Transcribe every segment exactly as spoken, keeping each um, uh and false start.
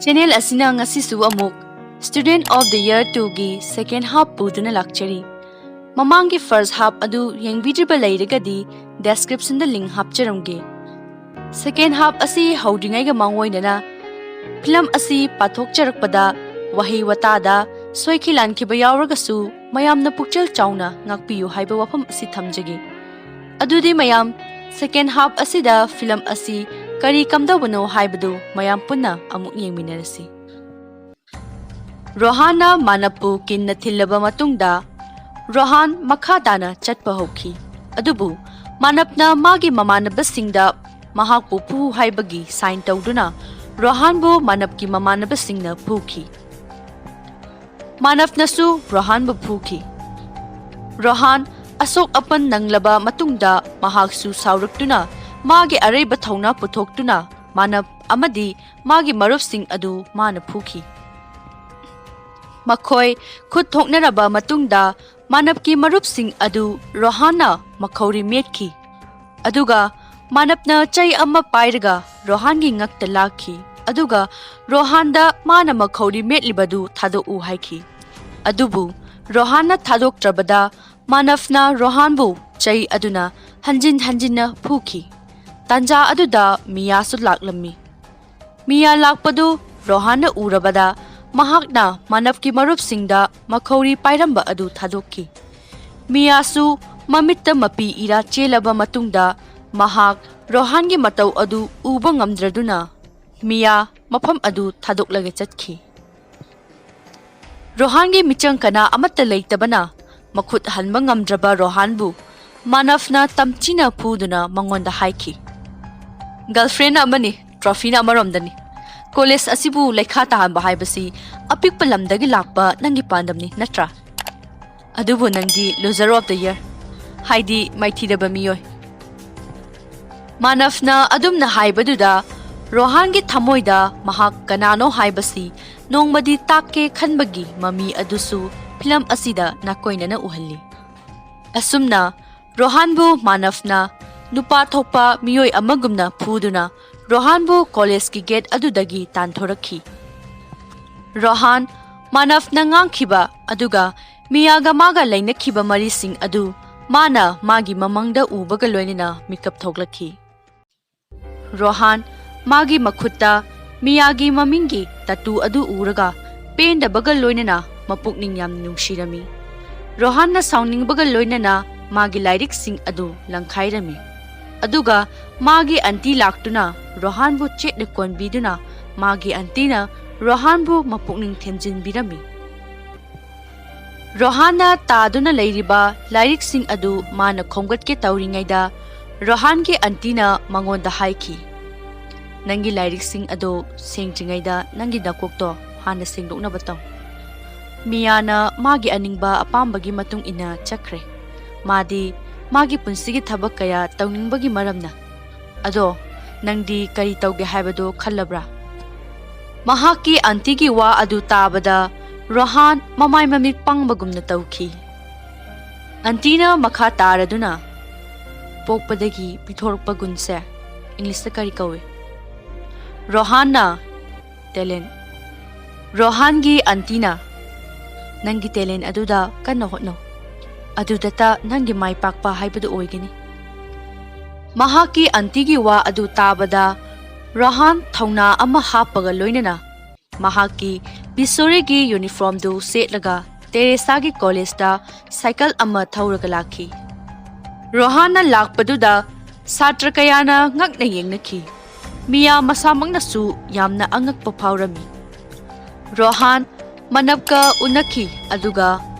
Channel ꯑꯁꯤꯅ ꯉꯁꯤꯁꯨ ꯑꯃꯨꯛ Student of the Year two ꯒꯤ second half ꯄꯨꯗꯨꯅ ꯂꯥꯛꯆꯔꯤ꯫ ꯃꯃꯥꯡꯒꯤ first half ꯑꯗꯨ ꯌꯦꯡꯕꯤꯗ꯭ꯔꯤꯕ ꯂꯩꯔꯒꯗꯤ description ꯗ link ꯍꯥꯞꯆꯔꯝꯒꯦ꯫ Second half ꯑꯁꯤ ꯍꯧꯗ꯭ꯔꯤꯉꯩꯒ ꯃꯥꯡꯑꯣꯏꯅꯅ film ꯑꯁꯤ ꯄꯥꯊꯣꯛꯆꯔꯛꯄꯗ ꯋꯥꯍꯩ ꯋꯥꯇꯥꯗ ꯁꯣꯏꯈꯤ ꯂꯥꯟꯈꯤꯕ ꯌꯥꯎꯔꯒꯁꯨ ꯃꯌꯥꯝꯅ ꯄꯨꯛꯆꯦꯜ ꯆꯥꯎꯅ ꯉꯥꯛꯄꯤꯌꯨ ꯍꯥꯏꯕ ꯋꯥꯐꯝ ꯑꯁꯤ ꯊꯝꯖꯒꯦ꯫ ꯑꯗꯨꯗꯤ ꯃꯌꯥꯝ, second half ꯑꯁꯤꯗ film ꯑꯁꯤ ꯀꯔꯤ ꯀꯝꯗꯧꯕꯅꯣ ꯍꯥꯏꯕꯗꯨ ꯃꯌꯥꯝ ꯄꯨꯟꯅ ꯑꯃꯨꯛ ꯌꯦꯡꯃꯤꯟꯅꯔꯁꯤ꯫ ꯔꯣꯍꯥꯟꯅ ꯃꯥꯅꯕꯄꯨ ꯀꯤꯟꯅ ꯊꯤꯜꯂꯕ ꯃꯇꯨꯡꯗ ꯔꯣꯍꯥꯟ ꯃꯈꯥ ꯇꯥꯅ ꯆꯠꯄ ꯍꯧꯈꯤ꯫ ꯑꯗꯨꯕꯨ ꯃꯥꯅꯕꯅ ꯃꯥꯒꯤ ꯃꯃꯥꯟꯅꯕꯁꯤꯡꯗ ꯃꯍꯥꯛꯄꯨ ꯐꯨ ꯍꯥꯏꯕꯒꯤ sign ꯇꯧꯗꯨꯅ ꯔꯣꯍꯥꯟꯕꯨ ꯃꯥꯅꯕꯀꯤ ꯃꯃꯥꯟꯅꯕꯁꯤꯡꯅ ꯐꯨꯈꯤ꯫ ꯃꯥꯅꯕꯅꯁꯨ ꯔꯣꯍꯥꯟꯕꯨ ꯐꯨꯈꯤ꯫ ꯔꯣꯍꯥꯟ ꯑꯁꯣꯛ ꯑꯄꯟ ꯅꯪꯂꯕ ꯃꯇꯨꯡꯗ ꯃꯍꯥꯛꯁꯨ ꯁꯥꯎꯔꯛꯇꯨꯅ ꯃꯥꯒꯤ ꯑꯔꯩꯕ ꯊꯧꯅꯥ ꯄꯨꯊꯣꯛꯇꯨꯅ ꯃꯥꯅꯕ ꯑꯃꯗꯤ ꯃꯥꯒꯤ ꯃꯔꯨꯞꯁꯤꯡ ꯑꯗꯨ ꯃꯥꯅ ꯐꯨꯈꯤ꯫ ꯃꯈꯣꯏ ꯈꯨꯠ ꯊꯣꯛꯅꯔꯕ ꯃꯇꯨꯡꯗ ꯃꯥꯅꯕꯀꯤ ꯃꯔꯨꯞꯁꯤꯡ ꯑꯗꯨ ꯔꯣꯍꯥꯟꯅ ꯃꯈꯧꯔꯤ ꯃꯦꯠꯈꯤ꯫ ꯑꯗꯨꯒ ꯃꯥꯅꯕꯅ ꯆꯩ ꯑꯃ ꯄꯥꯏꯔꯒ ꯔꯣꯍꯥꯟꯒꯤ ꯉꯛꯇ ꯂꯥꯛꯈꯤ꯫ ꯑꯗꯨꯒ ꯔꯣꯍꯥꯟꯗ ꯃꯥꯅ ꯃꯈꯧꯔꯤ ꯃꯦꯠꯂꯤꯕꯗꯨ ꯊꯥꯗꯣꯛꯎ ꯍꯥꯏꯈꯤ꯫ ꯑꯗꯨꯕꯨ ꯔꯣꯍꯥꯟꯅ ꯊꯥꯗꯣꯛꯇ꯭ꯔꯕꯗ ꯃꯥꯅꯕꯅ ꯔꯣꯍꯥꯟꯕꯨ ꯆꯩ ꯑꯗꯨꯅ ꯍꯟꯖꯤꯟ ꯍꯟꯖꯤꯟꯅ ꯐꯨꯈꯤ꯫ ꯇꯥꯟꯖꯥ ꯑꯗꯨꯗ ꯃꯤꯌꯥꯁꯨ ꯂꯥꯛꯂꯝꯃꯤ꯫ ꯃꯤꯌꯥ ꯂꯥꯛꯄꯗꯨ ꯔꯣꯍꯥꯟꯅ ꯎꯔꯕꯗ ꯃꯍꯥꯛꯅ ꯃꯥꯅꯕꯀꯤ ꯃꯔꯨꯞꯁꯤꯡꯗ ꯃꯈꯧꯔꯤ ꯄꯥꯏꯔꯝꯕ ꯑꯗꯨ ꯊꯥꯗꯣꯛꯈꯤ꯫ ꯃꯤꯌꯥꯁꯨ ꯃꯃꯤꯠꯇ ꯃꯄꯤ ꯏꯔꯥ ꯆꯦꯜꯂꯕ ꯃꯇꯨꯡꯗ ꯃꯍꯥꯛ ꯔꯣꯍꯥꯟꯒꯤ ꯃꯇꯧ ꯑꯗꯨ ꯎꯕ ꯉꯝꯗ꯭ꯔꯗꯨꯅ ꯃꯤꯌꯥ ꯃꯐꯝ ꯑꯗꯨ ꯊꯥꯗꯣꯛꯂꯒ ꯆꯠꯈꯤ꯫ ꯔꯣꯍꯥꯟꯒꯤ ꯃꯤꯆꯪ ꯀꯅꯥ ꯑꯃꯠꯇ ꯂꯩꯇꯕꯅ ꯃꯈꯨꯠ ꯍꯟꯕ ꯉꯝꯗ꯭ꯔꯕ ꯔꯣꯍꯥꯟꯕꯨ ꯃꯥꯅꯕꯅ ꯇꯝꯊꯤꯅ ꯐꯨꯗꯨꯅ ꯃꯉꯣꯟꯗ ꯍꯥꯏꯈꯤ, "Girlfriend ꯑꯃꯅꯤ, trophyꯅ ꯑꯃꯔꯣꯝꯗꯅꯤ꯫ College ꯑꯁꯤꯕꯨ ꯂꯩꯈꯥ ꯇꯥꯍꯟꯕ ꯍꯥꯏꯕꯁꯤ ꯑꯄꯤꯛꯄ ꯂꯝꯗꯒꯤ ꯂꯥꯛꯄ ꯅꯪꯒꯤ ꯄꯥꯟꯗꯝꯅꯤ ꯅꯠꯇ꯭ꯔꯥ? ꯑꯗꯨꯕꯨ ꯅꯪꯗꯤ loser of the year, ꯍꯥꯏꯗꯤ ꯃꯥꯏꯊꯤꯔꯕ ꯃꯤꯑꯣꯏ꯫" ꯃꯥꯅꯕꯅ ꯑꯗꯨꯝꯅ ꯍꯥꯏꯕꯗꯨꯗ ꯔꯣꯍꯥꯟꯒꯤ ꯊꯃꯣꯏꯗ ꯃꯍꯥꯛ ꯀꯅꯥꯅꯣ ꯍꯥꯏꯕꯁꯤ ꯅꯣꯡꯃꯗꯤ ꯇꯥꯛꯀꯦ ꯈꯟꯕꯒꯤ ꯃꯃꯤ ꯑꯗꯨꯁꯨ film ꯑꯁꯤꯗ ꯅꯥꯀꯣꯏꯅꯅ ꯎꯍꯜꯂꯤ꯫ ꯑꯁꯨꯝꯅ ꯔꯣꯍꯥꯟꯕꯨ ꯃꯥꯅꯕꯅ ꯅꯨꯄꯥ ꯊꯣꯛꯄ ꯃꯤꯑꯣꯏ ꯑꯃꯒꯨꯝꯅ ꯐꯨꯗꯨꯅ ꯔꯣꯍꯥꯟꯕꯨ ꯀꯣꯂꯦꯖꯀꯤ ꯒꯦꯠ ꯑꯗꯨꯗꯒꯤ ꯇꯥꯟꯊꯣꯔꯛꯈꯤ꯫ ꯔꯣꯍꯥꯟ, ꯃꯥꯅꯕꯅ ꯉꯥꯡꯈꯤꯕ ꯑꯗꯨꯒ ꯃꯤꯌꯥꯒ ꯃꯥꯒ ꯂꯩꯅꯈꯤꯕ ꯃꯔꯤꯁꯤꯡ ꯑꯗꯨ ꯃꯥꯅ ꯃꯥꯒꯤ ꯃꯃꯪꯗ ꯎꯕꯒ ꯂꯣꯏꯅꯅ ꯃꯤꯀꯞ ꯊꯣꯛꯂꯛꯈꯤ꯫ ꯔꯣꯍꯥꯟ, ꯃꯥꯒꯤ ꯃꯈꯨꯠꯇ ꯃꯤꯌꯥꯒꯤ ꯃꯃꯤꯡꯒꯤ ꯇꯇꯨ ꯑꯗꯨ ꯎꯔꯒ ꯄꯦꯟꯗꯕꯒ ꯂꯣꯏꯅꯅ ꯃꯄꯨꯛꯅꯤꯡ ꯌꯥꯝꯅ ꯅꯨꯡꯁꯤꯔꯝꯃꯤ꯫ ꯔꯣꯍꯥꯟꯅ ꯁꯥꯎꯅꯤꯡꯕꯒ ꯂꯣꯏꯅꯅ ꯃꯥꯒꯤ ꯂꯥꯏꯔꯤꯛꯁꯤꯡ ꯑꯗꯨ ꯂꯪꯈꯥꯏꯔꯝꯃꯤ꯫ ꯑꯗꯨꯒ ꯃꯥꯒꯤ ꯑꯟꯇꯤ ꯂꯥꯛꯇꯨꯅ ꯔꯣꯍꯥꯟꯕꯨ ꯆꯦꯠꯅ ꯀꯣꯟꯕꯤꯗꯨꯅ ꯃꯥꯒꯤ ꯑꯟꯇꯤꯅ ꯔꯣꯍꯥꯟꯕꯨ ꯃꯄꯨꯛꯅꯤꯡ ꯊꯦꯝꯖꯤꯟꯕꯤꯔꯝꯃꯤ꯫ ꯔꯣꯍꯥꯟꯅ ꯇꯥꯗꯨꯅ ꯂꯩꯔꯤꯕ ꯂꯥꯏꯔꯤꯛꯁꯤꯡ ꯑꯗꯨ ꯃꯥꯅ ꯈꯣꯝꯒꯠꯀꯦ ꯇꯧꯔꯤꯉꯩꯗ ꯔꯣꯍꯥꯟꯒꯤ ꯑꯟꯇꯤꯅ ꯃꯉꯣꯟꯗ ꯍꯥꯏꯈꯤ, "ꯅꯪꯒꯤ ꯂꯥꯏꯔꯤꯛꯁꯤꯡ ꯑꯗꯨ ꯁꯦꯡꯗ꯭ꯔꯤꯉꯩꯗ ꯅꯪꯒꯤ ꯅꯀꯣꯛꯇꯣ ꯍꯥꯟꯅ ꯁꯦꯡꯗꯣꯛꯅꯕ ꯇꯧ꯫" ꯃꯤꯌꯥꯅ ꯃꯥꯒꯤ ꯑꯅꯤꯡꯕ ꯑꯄꯥꯝꯕꯒꯤ ꯃꯇꯨꯡ ꯏꯟꯅ ꯆꯠꯈ꯭ꯔꯦ꯫ ꯃꯥꯗꯤ ꯃꯥꯒꯤ ꯄꯨꯟꯁꯤꯒꯤ ꯊꯕꯛ ꯀꯌꯥ ꯇꯧꯅꯤꯡꯕꯒꯤ ꯃꯔꯝꯅ꯫ "ꯑꯗꯣ ꯅꯪꯗꯤ ꯀꯔꯤ ꯇꯧꯒꯦ ꯍꯥꯏꯕꯗꯣ ꯈꯜꯂꯕ꯭ꯔꯥ?" ꯃꯍꯥꯛꯀꯤ ꯑꯟꯇꯤꯒꯤ ꯋꯥ ꯑꯗꯨ ꯇꯥꯕꯗ ꯔꯣꯍꯥꯟ ꯃꯃꯥꯏ ꯃꯃꯤꯠ ꯄꯪꯕꯒꯨꯝꯅ ꯇꯧꯈꯤ꯫ ꯑꯟꯇꯤꯅ ꯃꯈꯥ ꯇꯥꯔꯗꯨꯅ, "ꯄꯣꯛꯄꯗꯒꯤ ꯄꯤꯊꯣꯔꯛꯄ ꯒꯨꯟꯁꯦ ꯏꯪꯂꯤꯁꯇ ꯀꯔꯤ ꯀꯧꯏ?" ꯔꯣꯍꯥꯟꯅ, "ꯇꯦꯂꯦꯟ꯫" ꯔꯣꯍꯥꯟꯒꯤ ꯑꯟꯇꯤꯅ, "ꯅꯪꯒꯤ ꯇꯦꯂꯦꯟ ꯑꯗꯨꯗ ꯀꯟꯅ ꯍꯣꯠꯅꯧ꯫ ꯑꯗꯨꯗꯇ ꯅꯪꯒꯤ ꯃꯥꯏ ꯄꯥꯛꯄ ꯍꯥꯏꯕꯗꯨ ꯑꯣꯏꯒꯅꯤ꯫" ꯃꯍꯥꯛꯀꯤ ꯑꯟꯇꯤꯒꯤ ꯋꯥ ꯑꯗꯨ ꯇꯥꯕꯗ ꯔꯣꯍꯥꯟ ꯊꯧꯅꯥ ꯑꯃ ꯍꯥꯞꯄꯒ ꯂꯣꯏꯅꯅ ꯃꯍꯥꯛꯀꯤ ꯄꯤꯁꯣꯔꯤꯒꯤ ꯌꯨꯅꯤꯐꯣꯔꯝꯗꯨ ꯁꯦꯠꯂꯒ ꯇꯦꯔꯦꯁꯥꯒꯤ ꯀꯣꯂꯦꯖꯇ ꯁꯥꯏꯀꯜ ꯑꯃ ꯊꯧꯔꯒ ꯂꯥꯛꯈꯤ꯫ ꯔꯣꯍꯥꯟꯅ ꯂꯥꯛꯄꯗꯨꯗ ꯁꯥꯇ꯭ꯔ ꯀꯌꯥꯅ ꯉꯛꯅ ꯌꯦꯡꯅꯈꯤ꯫ ꯃꯤꯌꯥ ꯃꯁꯥꯃꯛꯅꯁꯨ ꯌꯥꯝꯅ ꯑꯉꯛꯄ ꯐꯥꯎꯔꯝꯃꯤ꯫ ꯔꯣꯍꯥꯟ ꯃꯅꯞꯀ ꯎꯅꯈꯤ, ꯑꯗꯨꯒ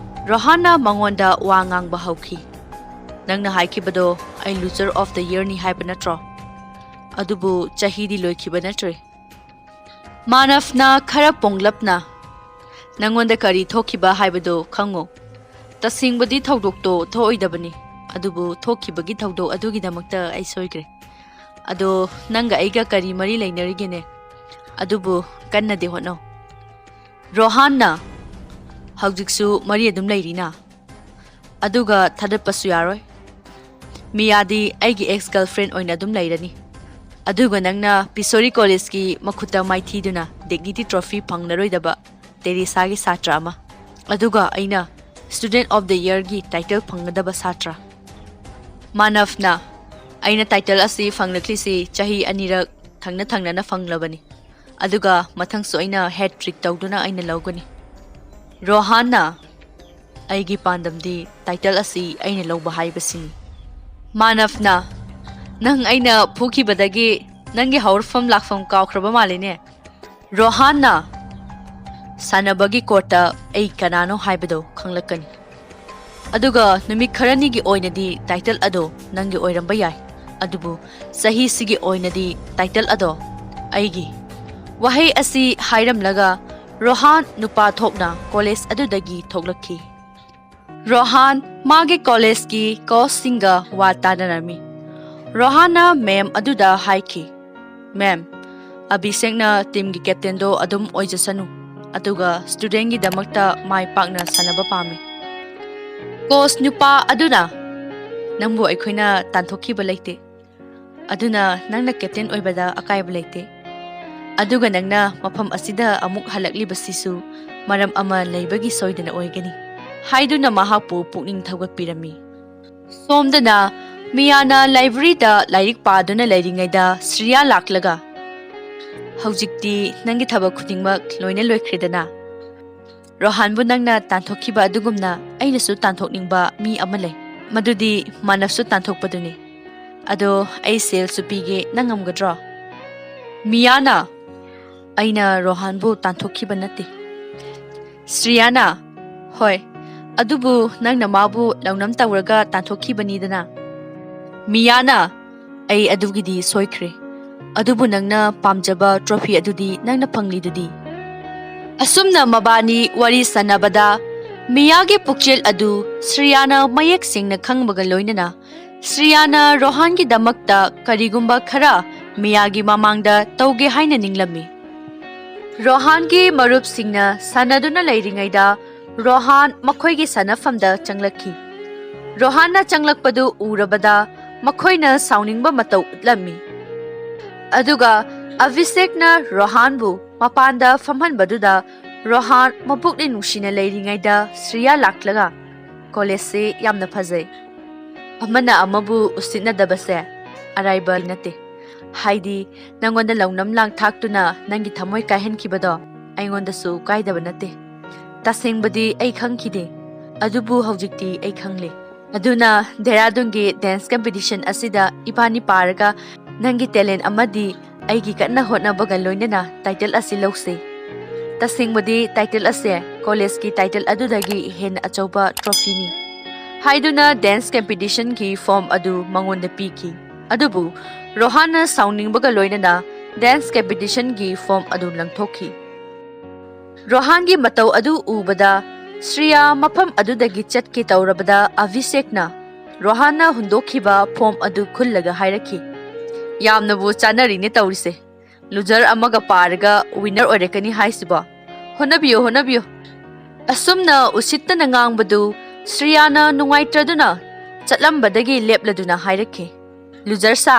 ꯔꯣꯍꯥꯟꯅ ꯃꯉꯣꯟꯗ ꯋꯥ ꯉꯥꯡꯕ ꯍꯧꯈꯤ꯫ "ꯅꯪꯅ ꯍꯥꯏꯈꯤꯕꯗꯣ ꯑꯩ loser of the yearꯅꯤ ꯍꯥꯏꯕ ꯅꯠꯇ꯭ꯔꯣ? ꯑꯗꯨꯕꯨ ꯆꯍꯤꯗꯤ ꯂꯣꯏꯈꯤꯕ ꯅꯠꯇ꯭ꯔꯤ꯫" ꯃꯥꯅꯕꯅ ꯈꯔ ꯄꯣꯡꯂꯞꯅ, "ꯅꯪꯉꯣꯟꯗ ꯀꯔꯤ ꯊꯣꯛꯈꯤꯕ ꯍꯥꯏꯕꯗꯣ ꯈꯪꯉꯨ꯫ ꯇꯁꯦꯡꯕꯗꯤ ꯊꯧꯗꯣꯛꯇꯣ ꯊꯣꯛꯑꯣꯏꯗꯕꯅꯤ, ꯑꯗꯨꯕꯨ ꯊꯣꯛꯈꯤꯕꯒꯤ ꯊꯧꯗꯣꯛ ꯑꯗꯨꯒꯤꯗꯃꯛꯇ ꯑꯩ ꯁꯣꯏꯈ꯭ꯔꯦ꯫ ꯑꯗꯣ ꯅꯪꯒ ꯑꯩꯒ ꯀꯔꯤ ꯃꯔꯤ ꯂꯩꯅꯔꯤꯒꯦꯅꯦ? ꯑꯗꯨꯕꯨ ꯀꯟꯅꯗꯤ ꯍꯣꯠꯅꯧ꯫" ꯔꯣꯍꯥꯟꯅ, "ꯍꯧꯖꯤꯛꯁꯨ ꯃꯔꯤ ꯑꯗꯨꯝ ꯂꯩꯔꯤꯅ? ꯑꯗꯨꯒ ꯊꯥꯗꯠꯄꯁꯨ ꯌꯥꯔꯣꯏ꯫ ꯃꯤꯌꯥꯗꯤ ꯑꯩꯒꯤ ex girlfriend ꯑꯣꯏꯅ ꯑꯗꯨꯝ ꯂꯩꯔꯅꯤ꯫ ꯑꯗꯨꯒ ꯅꯪꯅ ꯄꯤꯁꯣꯔꯤ ꯀꯣꯂꯦꯖꯀꯤ ꯃꯈꯨꯠꯇ ꯃꯥꯏꯊꯤꯗꯨꯅ dignity trophy ꯐꯪꯂꯔꯣꯏꯗꯕ ꯇꯦꯔꯦꯁꯥꯒꯤ ꯁꯥꯇ꯭ꯔ ꯑꯃ, ꯑꯗꯨꯒ ꯑꯩꯅ Student of the Yearꯒꯤ title ꯐꯪꯒꯗꯕ ꯁꯥꯇ꯭ꯔ꯫ ꯃꯥꯅꯚꯅ, ꯑꯩꯅ title ꯑꯁꯤ ꯐꯪꯂꯛꯂꯤꯁꯤ ꯆꯍꯤ ꯑꯅꯤꯔꯛ ꯊꯪꯅ ꯊꯪꯅꯅ ꯐꯪꯂꯕꯅꯤ, ꯑꯗꯨꯒ ꯃꯊꯪꯁꯨ ꯑꯩꯅ hat trick ꯇꯧꯗꯨꯅ ꯑꯩꯅ ꯂꯧꯒꯅꯤ꯫ ꯔꯣꯍꯥꯟꯅ, ꯑꯩꯒꯤ ꯄꯥꯟꯗꯝꯗꯤ title ꯑꯁꯤ ꯑꯩꯅ ꯂꯧꯕ ꯍꯥꯏꯕꯁꯤꯅꯤ꯫ ꯃꯥꯅꯚꯅ, ꯅꯪ ꯑꯩꯅ ꯐꯨꯈꯤꯕꯗꯒꯤ ꯅꯪꯒꯤ ꯍꯧꯔꯛꯐꯝ ꯂꯥꯛꯐꯝ ꯀꯥꯎꯈ꯭ꯔꯕ ꯃꯥꯜꯂꯦꯅꯦ꯫ ꯔꯣꯍꯥꯟꯅ, ꯁꯥꯟꯅꯕꯒꯤ courtꯇ ꯑꯩ ꯀꯅꯥꯅꯣ ꯍꯥꯏꯕꯗꯣ ꯈꯪꯂꯛꯀꯅꯤ, ꯑꯗꯨꯒ ꯅꯨꯃꯤꯠ ꯈꯔꯅꯤꯒꯤ ꯑꯣꯏꯅꯗꯤ title ꯑꯗꯣ ꯅꯪꯒꯤ ꯑꯣꯏꯔꯝꯕ ꯌꯥꯏ, ꯑꯗꯨꯕꯨ ꯆꯍꯤꯁꯤꯒꯤ ꯑꯣꯏꯅꯗꯤ title ꯑꯗꯣ ꯑꯩꯒꯤ꯫ ꯋꯥꯍꯩ ꯑꯁꯤ ꯍꯥꯏꯔꯝꯂꯒ ꯔꯣꯍꯥꯟ ꯅꯨꯄꯥ ꯊꯣꯛꯅ ꯀꯣꯂꯦꯖ ꯑꯗꯨꯗꯒꯤ ꯊꯣꯛꯂꯛꯈꯤ꯫ ꯔꯣꯍꯥꯟ ꯃꯥꯒꯤ ꯀꯣꯂꯦꯖꯀꯤ coachꯁꯤꯡꯒ ꯋꯥ ꯇꯥꯅꯔꯝꯃꯤ꯫ ꯔꯣꯍꯥꯟꯅ ꯃꯦꯝ ꯑꯗꯨꯗ ꯍꯥꯏꯈꯤ, "ꯃꯦꯝ, ꯑꯚꯤꯁꯦꯛꯅ teamꯒꯤ captainꯗꯣ ꯑꯗꯨꯝ ꯑꯣꯏꯖꯁꯅꯨ, ꯑꯗꯨꯒ studentꯒꯤꯗꯃꯛꯇ ꯃꯥꯏ ꯄꯥꯛꯅ ꯁꯥꯟꯅꯕ ꯄꯥꯝꯃꯤ꯫" Coach ꯅꯨꯄꯥ ꯑꯗꯨꯅ, "ꯅꯪꯕꯨ ꯑꯩꯈꯣꯏꯅ ꯇꯥꯟꯊꯣꯛꯈꯤꯕ ꯂꯩꯇꯦ, ꯑꯗꯨꯅ ꯅꯪꯅ captain ꯑꯣꯏꯕꯗ ꯑꯀꯥꯏꯕ ꯂꯩꯇꯦ꯫ ꯑꯗꯨꯒ ꯅꯪꯅ ꯃꯐꯝ ꯑꯁꯤꯗ ꯑꯃꯨꯛ ꯍꯜꯂꯛꯂꯤꯕꯁꯤꯁꯨ ꯃꯔꯝ ꯑꯃ ꯂꯩꯕꯒꯤ ꯁꯣꯏꯗꯅ ꯑꯣꯏꯒꯅꯤ" ꯍꯥꯏꯗꯨꯅ ꯃꯍꯥꯛꯄꯨ ꯄꯨꯛꯅꯤꯡ ꯊꯧꯒꯠꯄꯤꯔꯝꯃꯤ꯫ ꯁꯣꯝꯗꯅ ꯃꯤꯌꯥꯅ libraryꯗ ꯂꯥꯏꯔꯤꯛ ꯄꯥꯗꯨꯅ ꯂꯩꯔꯤꯉꯩꯗ ꯁ꯭ꯔꯤꯌꯥ ꯂꯥꯛꯂꯒ, "ꯍꯧꯖꯤꯛꯇꯤ ꯅꯪꯒꯤ ꯊꯕꯛ ꯈꯨꯗꯤꯡꯃꯛ ꯂꯣꯏꯅ ꯂꯣꯏꯈ꯭ꯔꯦꯗꯅ? ꯔꯣꯍꯥꯟꯕꯨ ꯅꯪꯅ ꯇꯥꯟꯊꯣꯛꯈꯤꯕ ꯑꯗꯨꯒꯨꯝꯅ ꯑꯩꯅꯁꯨ ꯇꯥꯟꯊꯣꯛꯅꯤꯡꯕ ꯃꯤ ꯑꯃ ꯂꯩ꯫ ꯃꯗꯨꯗꯤ ꯃꯥꯅꯚꯁꯨ ꯇꯥꯟꯊꯣꯛꯄꯗꯨꯅꯤ꯫ ꯑꯗꯣ ꯑꯩ ꯁꯦꯜꯁꯨ ꯄꯤꯒꯦ, ꯅꯪ ꯉꯝꯒꯗ꯭ꯔꯣ?" ꯃꯤꯌꯥꯅ, "ꯑꯩꯅ ꯔꯣꯍꯥꯟꯕꯨ ꯇꯥꯟꯊꯣꯛꯈꯤꯕ ꯅꯠꯇꯦ꯫" ꯁ꯭ꯔꯤꯌꯥꯅ, "ꯍꯣꯏ, ꯑꯗꯨꯕꯨ ꯅꯪꯅ ꯃꯥꯕꯨ ꯂꯧꯅꯝ ꯇꯧꯔꯒ ꯇꯥꯟꯊꯣꯛꯈꯤꯕꯅꯤꯗꯅ꯫" ꯃꯤꯌꯥꯅ, "ꯑꯩ ꯑꯗꯨꯒꯤꯗꯤ ꯁꯣꯏꯈ꯭ꯔꯦ, ꯑꯗꯨꯕꯨ ꯅꯪꯅ ꯄꯥꯝꯖꯕ trophy ꯑꯗꯨꯗꯤ ꯅꯪꯅ ꯐꯪꯂꯤꯗꯨꯗꯤ꯫" ꯑꯁꯨꯝꯅ ꯃꯕꯥꯅꯤ ꯋꯥꯔꯤ ꯁꯥꯟꯅꯕꯗ ꯃꯤꯌꯥꯒꯤ ꯄꯨꯛꯆꯦꯜ ꯑꯗꯨ ꯁ꯭ꯔꯤꯌꯥꯅ ꯃꯌꯦꯛ ꯁꯦꯡꯅ ꯈꯪꯕꯒ ꯂꯣꯏꯅꯅ ꯁ꯭ꯔꯤꯌꯥꯅ ꯔꯣꯍꯥꯟꯒꯤꯗꯃꯛꯇ ꯀꯔꯤꯒꯨꯝꯕ ꯈꯔ ꯃꯤꯌꯥꯒꯤ ꯃꯃꯥꯡꯗ ꯇꯧꯒꯦ ꯍꯥꯏꯅ ꯅꯤꯡꯂꯝꯃꯤ꯫ ꯔꯣꯍꯥꯟꯒꯤ ꯃꯔꯨꯞꯁꯤꯡꯅ ꯁꯥꯟꯅꯗꯨꯅ ꯂꯩꯔꯤꯉꯩꯗ ꯔꯣꯍꯥꯟ ꯃꯈꯣꯏꯒꯤ ꯁꯥꯟꯅꯐꯝꯗ ꯆꯪꯂꯛꯈꯤ꯫ ꯔꯣꯍꯥꯟꯅ ꯆꯪꯂꯛꯄꯗꯨ ꯎꯔꯕꯗ ꯃꯈꯣꯏꯅ ꯁꯥꯎꯅꯤꯡꯕ ꯃꯇꯧ ꯎꯠꯂꯝꯃꯤ꯫ ꯑꯗꯨꯒ ꯑꯚꯤꯁꯦꯛꯅ ꯔꯣꯍꯥꯟꯕꯨ ꯃꯄꯥꯟꯗ ꯐꯝꯍꯟꯕꯗꯨꯗ ꯔꯣꯍꯥꯟ ꯃꯄꯨꯛꯅꯤꯡ ꯅꯨꯡꯁꯤꯅ ꯂꯩꯔꯤꯉꯩꯗ ꯁ꯭ꯔꯤꯌꯥ ꯂꯥꯛꯂꯒ, "ꯀꯣꯂꯦꯖꯁꯤ ꯌꯥꯝꯅ ꯐꯖꯩ꯫ ꯑꯃꯅ ꯑꯃꯕꯨ ꯎꯁꯤꯠꯅꯗꯕꯁꯦ ꯑꯔꯥꯏꯕ ꯅꯠꯇꯦ꯫ ꯍꯥꯏꯗꯤ, ꯅꯪꯉꯣꯟꯗ ꯂꯧꯅꯝ ꯂꯥꯡ ꯊꯥꯛꯇꯨꯅ ꯅꯪꯒꯤ ꯊꯃꯣꯏ ꯀꯥꯏꯍꯟꯈꯤꯕꯗꯣ ꯑꯩꯉꯣꯟꯗꯁꯨ ꯀꯥꯏꯗꯕ ꯅꯠꯇꯦ꯫ ꯇꯁꯦꯡꯕꯗꯤ ꯑꯩ ꯈꯪꯈꯤꯗꯦ, ꯑꯗꯨꯕꯨ ꯍꯧꯖꯤꯛꯇꯤ ꯑꯩ ꯈꯪꯂꯦ꯫ ꯑꯗꯨꯅ ꯗꯦꯍꯔꯥꯗꯨꯟꯒꯤ ꯗꯦꯟꯁ ꯀꯝꯄꯤꯇꯤꯁꯟ ꯑꯁꯤꯗ ꯏꯕꯥꯅꯤ ꯄꯥꯔꯒ ꯅꯪꯒꯤ ꯇꯦꯂꯦꯟ ꯑꯃꯗꯤ ꯑꯩꯒꯤ ꯀꯟꯅ ꯍꯣꯠꯅꯕꯒ ꯂꯣꯏꯅꯅ ꯇꯥꯏꯇꯜ ꯑꯁꯤ ꯂꯧꯁꯤ꯫ ꯇꯁꯦꯡꯕꯗꯤ ꯇꯥꯏꯇꯜ ꯑꯁꯦ ꯀꯣꯂꯦꯖꯀꯤ ꯇꯥꯏꯇꯜ ꯑꯗꯨꯗꯒꯤ ꯍꯦꯟꯅ ꯑꯆꯧꯕ ꯇ꯭ꯔꯣꯐꯤꯅꯤ" ꯍꯥꯏꯗꯨꯅ ꯗꯦꯟꯁ ꯀꯝꯄꯤꯇꯤꯁꯟꯒꯤ ꯐꯣꯝ ꯑꯗꯨ ꯃꯉꯣꯟꯗ ꯄꯤꯈꯤ꯫ ꯑꯗꯨꯕꯨ ꯔꯣꯍꯥꯟꯅ ꯁꯥꯎꯅꯤꯡꯕꯒ ꯂꯣꯏꯅꯅ ꯗꯦꯟꯁ ꯀꯝꯄꯤꯇꯤꯁꯟꯒꯤ ꯐꯣꯝ ꯑꯗꯨ ꯂꯪꯊꯣꯛꯈꯤ꯫ ꯔꯣꯍꯥꯟꯒꯤ ꯃꯇꯧ ꯑꯗꯨ ꯎꯕꯗ ꯁ꯭ꯔꯤꯌꯥ ꯃꯐꯝ ꯑꯗꯨꯗꯒꯤ ꯆꯠꯀꯦ ꯇꯧꯔꯕꯗ ꯑꯚꯤꯁꯦꯛꯅ ꯔꯣꯍꯥꯟꯅ ꯍꯨꯟꯗꯣꯛꯈꯤꯕ ꯐꯣꯝ ꯑꯗꯨ ꯈꯨꯜꯂꯒ ꯍꯥꯏꯔꯛꯈꯤ, "ꯌꯥꯝꯅꯕꯨ ꯆꯥꯅꯔꯤꯅꯦ ꯇꯧꯔꯤꯁꯦ꯫ ꯂꯨꯖꯔ ꯑꯃꯒ ꯄꯥꯔꯒ ꯋꯤꯟꯅꯔ ꯑꯣꯏꯔꯛꯀꯅꯤ ꯍꯥꯏꯁꯤꯕꯣ? ꯍꯣꯠꯅꯕꯤꯌꯨ, ꯍꯣꯠꯅꯕꯤꯌꯨ!" ꯑꯁꯨꯝꯅ ꯎꯁꯤꯠꯇꯅ ꯉꯥꯡꯕꯗꯨ ꯁ꯭ꯔꯤꯌꯥꯅ ꯅꯨꯡꯉꯥꯏꯇ꯭ꯔꯗꯨꯅ ꯆꯠꯂꯝꯕꯗꯒꯤ ꯂꯦꯞꯂꯗꯨꯅ ꯍꯥꯏꯔꯛꯈꯤ, "ꯂꯨꯖꯔ ꯁꯥ,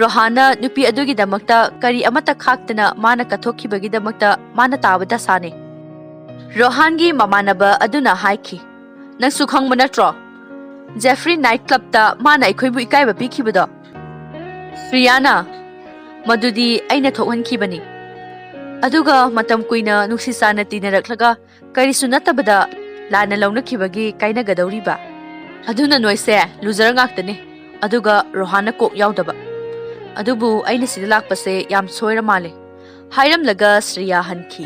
ꯔꯣꯍꯥꯟꯅ ꯅꯨꯄꯤ ꯑꯗꯨꯒꯤꯗꯃꯛꯇ ꯀꯔꯤ ꯑꯃꯠꯇ ꯈꯥꯛꯇꯅ ꯃꯥꯅ ꯀꯠꯊꯣꯛꯈꯤꯕꯒꯤꯗꯃꯛꯇ ꯃꯥꯅ ꯇꯥꯕ ꯗꯁꯥꯅꯦ꯫ ꯔꯣꯍꯥꯟꯒꯤ ꯃꯃꯥꯟꯅꯕ ꯑꯗꯨꯅ ꯍꯥꯏꯈꯤ, ꯅꯪꯁꯨ ꯈꯪꯕ ꯅꯠꯇ꯭ꯔꯣ? ꯖꯦꯐ꯭ꯔꯤ ꯅꯥꯏꯠ ꯀ꯭ꯂꯕꯇ ꯃꯥꯅ ꯑꯩꯈꯣꯏꯕꯨ ꯏꯀꯥꯏꯕ ꯄꯤꯈꯤꯕꯗꯣ?" ꯁ꯭ꯔꯤꯌꯥꯅ, "ꯃꯗꯨꯗꯤ ꯑꯩꯅ ꯊꯣꯛꯍꯟꯈꯤꯕꯅꯤ꯫ ꯑꯗꯨꯒ ꯃꯇꯝ ꯀꯨꯏꯅ ꯅꯨꯡꯁꯤ ꯆꯥꯟꯅ ꯇꯤꯟꯅꯔꯛꯂꯒ ꯀꯔꯤꯁꯨ ꯅꯠꯇꯕꯗ ꯂꯥꯟꯅ ꯂꯧꯅꯈꯤꯕꯒꯤ ꯀꯥꯏꯅꯒꯗꯧꯔꯤꯕ? ꯑꯗꯨꯅ ꯅꯣꯏꯁꯦ ꯂꯨꯖꯔ ꯉꯥꯛꯇꯅꯤ, ꯑꯗꯨꯒ ꯔꯣꯍꯥꯟꯅ ꯀꯣꯛ ꯌꯥꯎꯗꯕ꯫ ꯑꯗꯨꯕꯨ ꯑꯩꯅ ꯁꯤꯗ ꯂꯥꯛꯄꯁꯦ ꯌꯥꯝ ꯁꯣꯏꯔ ꯃꯥꯜꯂꯦ," ꯍꯥꯏꯔꯝꯂꯒ ꯁ꯭ꯔꯤꯌꯥ ꯍꯟꯈꯤ꯫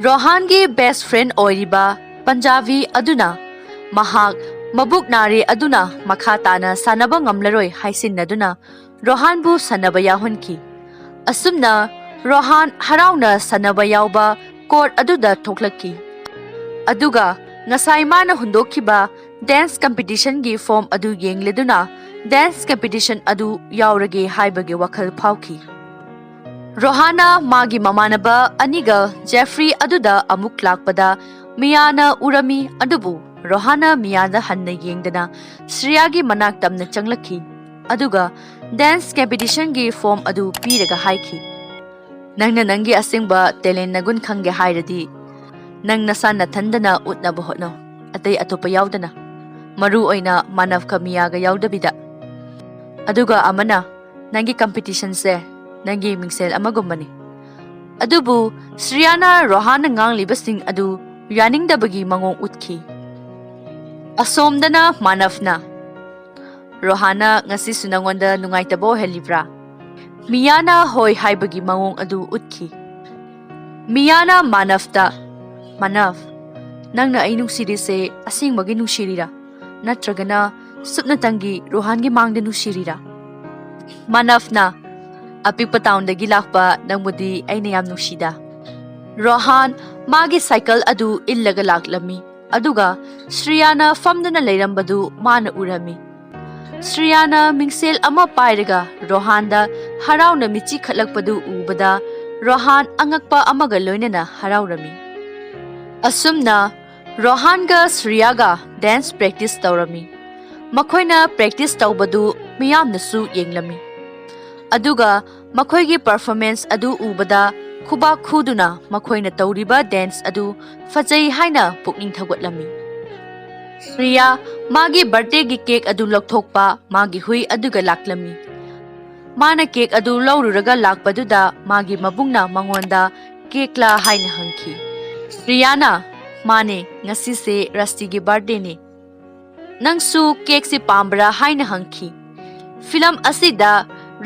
ꯔꯣꯍꯥꯟꯒꯤ ꯕꯦꯁ ꯐ꯭ꯔꯦꯟ ꯑꯣꯏꯔꯤꯕ ꯄꯟꯖꯥꯕꯤ ꯑꯗꯨꯅ ꯃꯍꯥꯛ ꯃꯕꯨꯛ ꯅꯥꯔꯦ ꯑꯗꯨꯅ ꯃꯈꯥ ꯇꯥꯅ ꯁꯥꯟꯅꯕ ꯉꯝꯂꯔꯣꯏ ꯍꯥꯏꯁꯤꯟꯅꯗꯨꯅ ꯔꯣꯍꯥꯟꯕꯨ ꯁꯥꯟꯅꯕ ꯌꯥꯎꯍꯟꯈꯤ꯫ ꯑꯁꯨꯝꯅ ꯔꯣꯍꯥꯟ ꯍꯔꯥꯎꯅ ꯁꯥꯟꯅꯕ ꯌꯥꯎꯕ ꯀꯣꯔꯠ ꯑꯗꯨꯗ ꯊꯣꯛꯂꯛꯈꯤ꯫ ꯑꯗꯨꯒ ꯉꯁꯥꯏ ꯃꯥꯅ ꯍꯨꯟꯗꯣꯛꯈꯤꯕ ꯗꯦꯟꯁ ꯀꯝꯄꯤꯇꯤꯁꯟꯒꯤ ꯐꯣꯝ ꯑꯗꯨ ꯌꯦꯡꯂꯗꯨꯅ ꯗꯦꯟꯁ ꯀꯝꯄꯤꯇꯤꯁꯟ ꯑꯗꯨ ꯌꯥꯎꯔꯒꯦ ꯍꯥꯏꯕꯒꯤ ꯋꯥꯈꯜ ꯐꯥꯎꯈꯤ꯫ ꯔꯣꯍꯥꯟꯅ ꯃꯥꯒꯤ ꯃꯃꯥꯟꯅꯕ ꯑꯅꯤꯒ ꯖꯦꯐ꯭ꯔꯤ ꯑꯗꯨꯗ ꯑꯃꯨꯛ ꯂꯥꯛꯄꯗ ꯃꯤꯌꯥꯅ ꯎꯔꯝꯃꯤ, ꯑꯗꯨꯕꯨ ꯔꯣꯍꯥꯟꯅ ꯃꯤꯌꯥꯗ ꯍꯟꯅ ꯌꯦꯡꯗꯅ ꯁ꯭ꯔꯤꯌꯥꯒꯤ ꯃꯅꯥꯛ ꯇꯝꯅ ꯆꯪꯂꯛꯈꯤ꯫ ꯑꯗꯨꯒ dance competitionꯒꯤ form ꯑꯗꯨ ꯄꯤꯔꯒ ꯍꯥꯏꯈꯤ, "ꯅꯪꯅ ꯅꯪꯒꯤ ꯑꯁꯦꯡꯕ talent ꯅꯒꯨꯟ ꯈꯪꯒꯦ ꯍꯥꯏꯔꯗꯤ, ꯅꯪ ꯅꯁꯥ ꯅꯊꯟꯗꯅ ꯎꯠꯅꯕ ꯍꯣꯠꯅꯧ, ꯑꯇꯩ ꯑꯇꯣꯞꯄ ꯌꯥꯎꯗꯅ, ꯃꯔꯨ ꯑꯣꯏꯅ ꯃꯥꯅꯕꯀ ꯃꯤꯌꯥꯒ ꯌꯥꯎꯗꯕꯤꯗ꯫ ꯑꯗꯨꯒ ꯑꯃꯅ, ꯅꯪꯒꯤ competitionꯁꯦ ꯅꯪꯒꯤ ꯃꯤꯡꯁꯦꯜ ꯑꯃꯒꯨꯝꯕꯅꯤ꯫ ꯑꯗꯨꯕꯨ ꯁ꯭ꯔꯤꯌꯥꯅ ꯔꯣꯍꯥꯟꯅ ꯉꯥꯡꯂꯤꯕꯁꯤꯡ ꯑꯗꯨ ꯌꯥꯅꯤꯡꯗꯕꯒꯤ ꯃꯑꯣꯡ ꯎꯠꯈꯤ꯫ ꯑꯁꯣꯝꯗꯅ ꯃꯥꯅꯕꯅ, "ꯔꯣꯍꯥꯟꯅ ꯉꯁꯤꯁꯨ ꯅꯉꯣꯟꯗ ꯅꯨꯡꯉꯥꯏꯇꯕ ꯑꯣꯏꯍꯜꯂꯤꯕ꯭ꯔꯥ?" ꯃꯤꯌꯥꯅ ꯍꯣꯏ ꯍꯥꯏꯕꯒꯤ ꯃꯑꯣꯡ ꯑꯗꯨ ꯎꯠꯈꯤ꯫ ꯃꯤꯌꯥꯅ ꯃꯥꯅꯕꯇ, "ꯃꯥꯅꯕ, ꯅꯪꯅ ꯑꯩ ꯅꯨꯡꯁꯤꯔꯤꯁꯦ ꯑꯁꯦꯡꯕꯒꯤ ꯅꯨꯡꯁꯤꯔꯤꯔꯥ? ꯅꯠꯇ꯭ꯔꯒꯅ ꯁꯨꯞꯅꯇꯪꯒꯤ ꯔꯣꯍꯥꯟꯒꯤ ꯃꯥꯡꯗ ꯅꯨꯡꯁꯤꯔꯤꯔꯥ?" ꯃꯥꯅꯕꯅ, "ꯑꯄꯤꯛꯄ townꯗꯒꯤ ꯂꯥꯛꯄ ꯅꯪꯕꯨꯗꯤ ꯑꯩꯅ ꯌꯥꯝ ꯅꯨꯡꯁꯤꯗ꯫" ꯔꯣꯍꯥꯟ ꯃꯥꯒꯤ cycle ꯑꯗꯨ ꯏꯜꯂꯒ ꯂꯥꯛꯂꯝꯃꯤ, ꯑꯗꯨꯒ ꯁ꯭ꯔꯤꯌꯥꯅ ꯐꯝꯗꯨꯅ ꯂꯩꯔꯝꯕꯗꯨ ꯃꯥꯅ ꯎꯔꯝꯃꯤ꯫ ꯁ꯭ꯔꯤꯌꯥꯅ ꯃꯤꯡꯁꯦꯜ ꯑꯃ ꯄꯥꯏꯔꯒ ꯔꯣꯍꯥꯟꯗ ꯍꯔꯥꯎꯅ ꯃꯤꯠꯆꯤ ꯈꯠꯂꯛꯄꯗꯨ ꯎꯕꯗ ꯔꯣꯍꯥꯟ ꯑꯉꯛꯄ ꯑꯃꯒ ꯂꯣꯏꯅꯅ ꯍꯔꯥꯎꯔꯝꯃꯤ꯫ ꯑꯁꯨꯝꯅ ꯔꯣꯍꯥꯟꯒ ꯁ꯭ꯔꯤꯌꯥꯒ dance practice ꯇꯧꯔꯝꯃꯤ꯫ ꯃꯈꯣꯏꯅ practice ꯇꯧꯕꯗꯨ ꯃꯤꯌꯥꯝꯅꯁꯨ ꯌꯦꯡꯂꯝꯃꯤ꯫ ꯑꯗꯨꯒ ꯃꯈꯣꯏꯒꯤ performance ꯑꯗꯨ ꯎꯕꯗ ꯈꯨꯕꯥꯛ ꯈꯨꯗꯨꯅ ꯃꯈꯣꯏꯅ ꯇꯧꯔꯤꯕ dance ꯑꯗꯨ ꯐꯖꯩ ꯍꯥꯏꯅ ꯄꯨꯛꯅꯤꯡ ꯊꯧꯒꯠꯂꯝꯃꯤ꯫ ꯁ꯭ꯔꯤꯌꯥ ꯃꯥꯒꯤ birthdayꯒꯤ cake ꯑꯗꯨ ꯂꯧꯊꯣꯛꯄ ꯃꯥꯒꯤ ꯍꯨꯏ ꯑꯗꯨꯒ ꯂꯥꯛꯂꯝꯃꯤ꯫ ꯃꯥꯅ cake ꯑꯗꯨ ꯂꯧꯔꯨꯔꯒ ꯂꯥꯛꯄꯗꯨꯗ ꯃꯥꯒꯤ ꯃꯕꯨꯡꯅ ꯃꯉꯣꯟꯗ cakeꯂꯥ ꯍꯥꯏꯅ ꯍꯪꯈꯤ꯫ ꯁ꯭ꯔꯤꯌꯥꯅ, "ꯃꯥꯅꯦ, ꯉꯁꯤꯁꯦ ꯔꯁꯇꯤꯒꯤ birthdayꯅꯦ꯫ ꯅꯪꯁꯨ cakeꯁꯤ ꯄꯥꯝꯕ꯭ꯔꯥ?" ꯍꯥꯏꯅ ꯍꯪꯈꯤ꯫ ꯐꯤꯂꯝ ꯑꯁꯤꯗ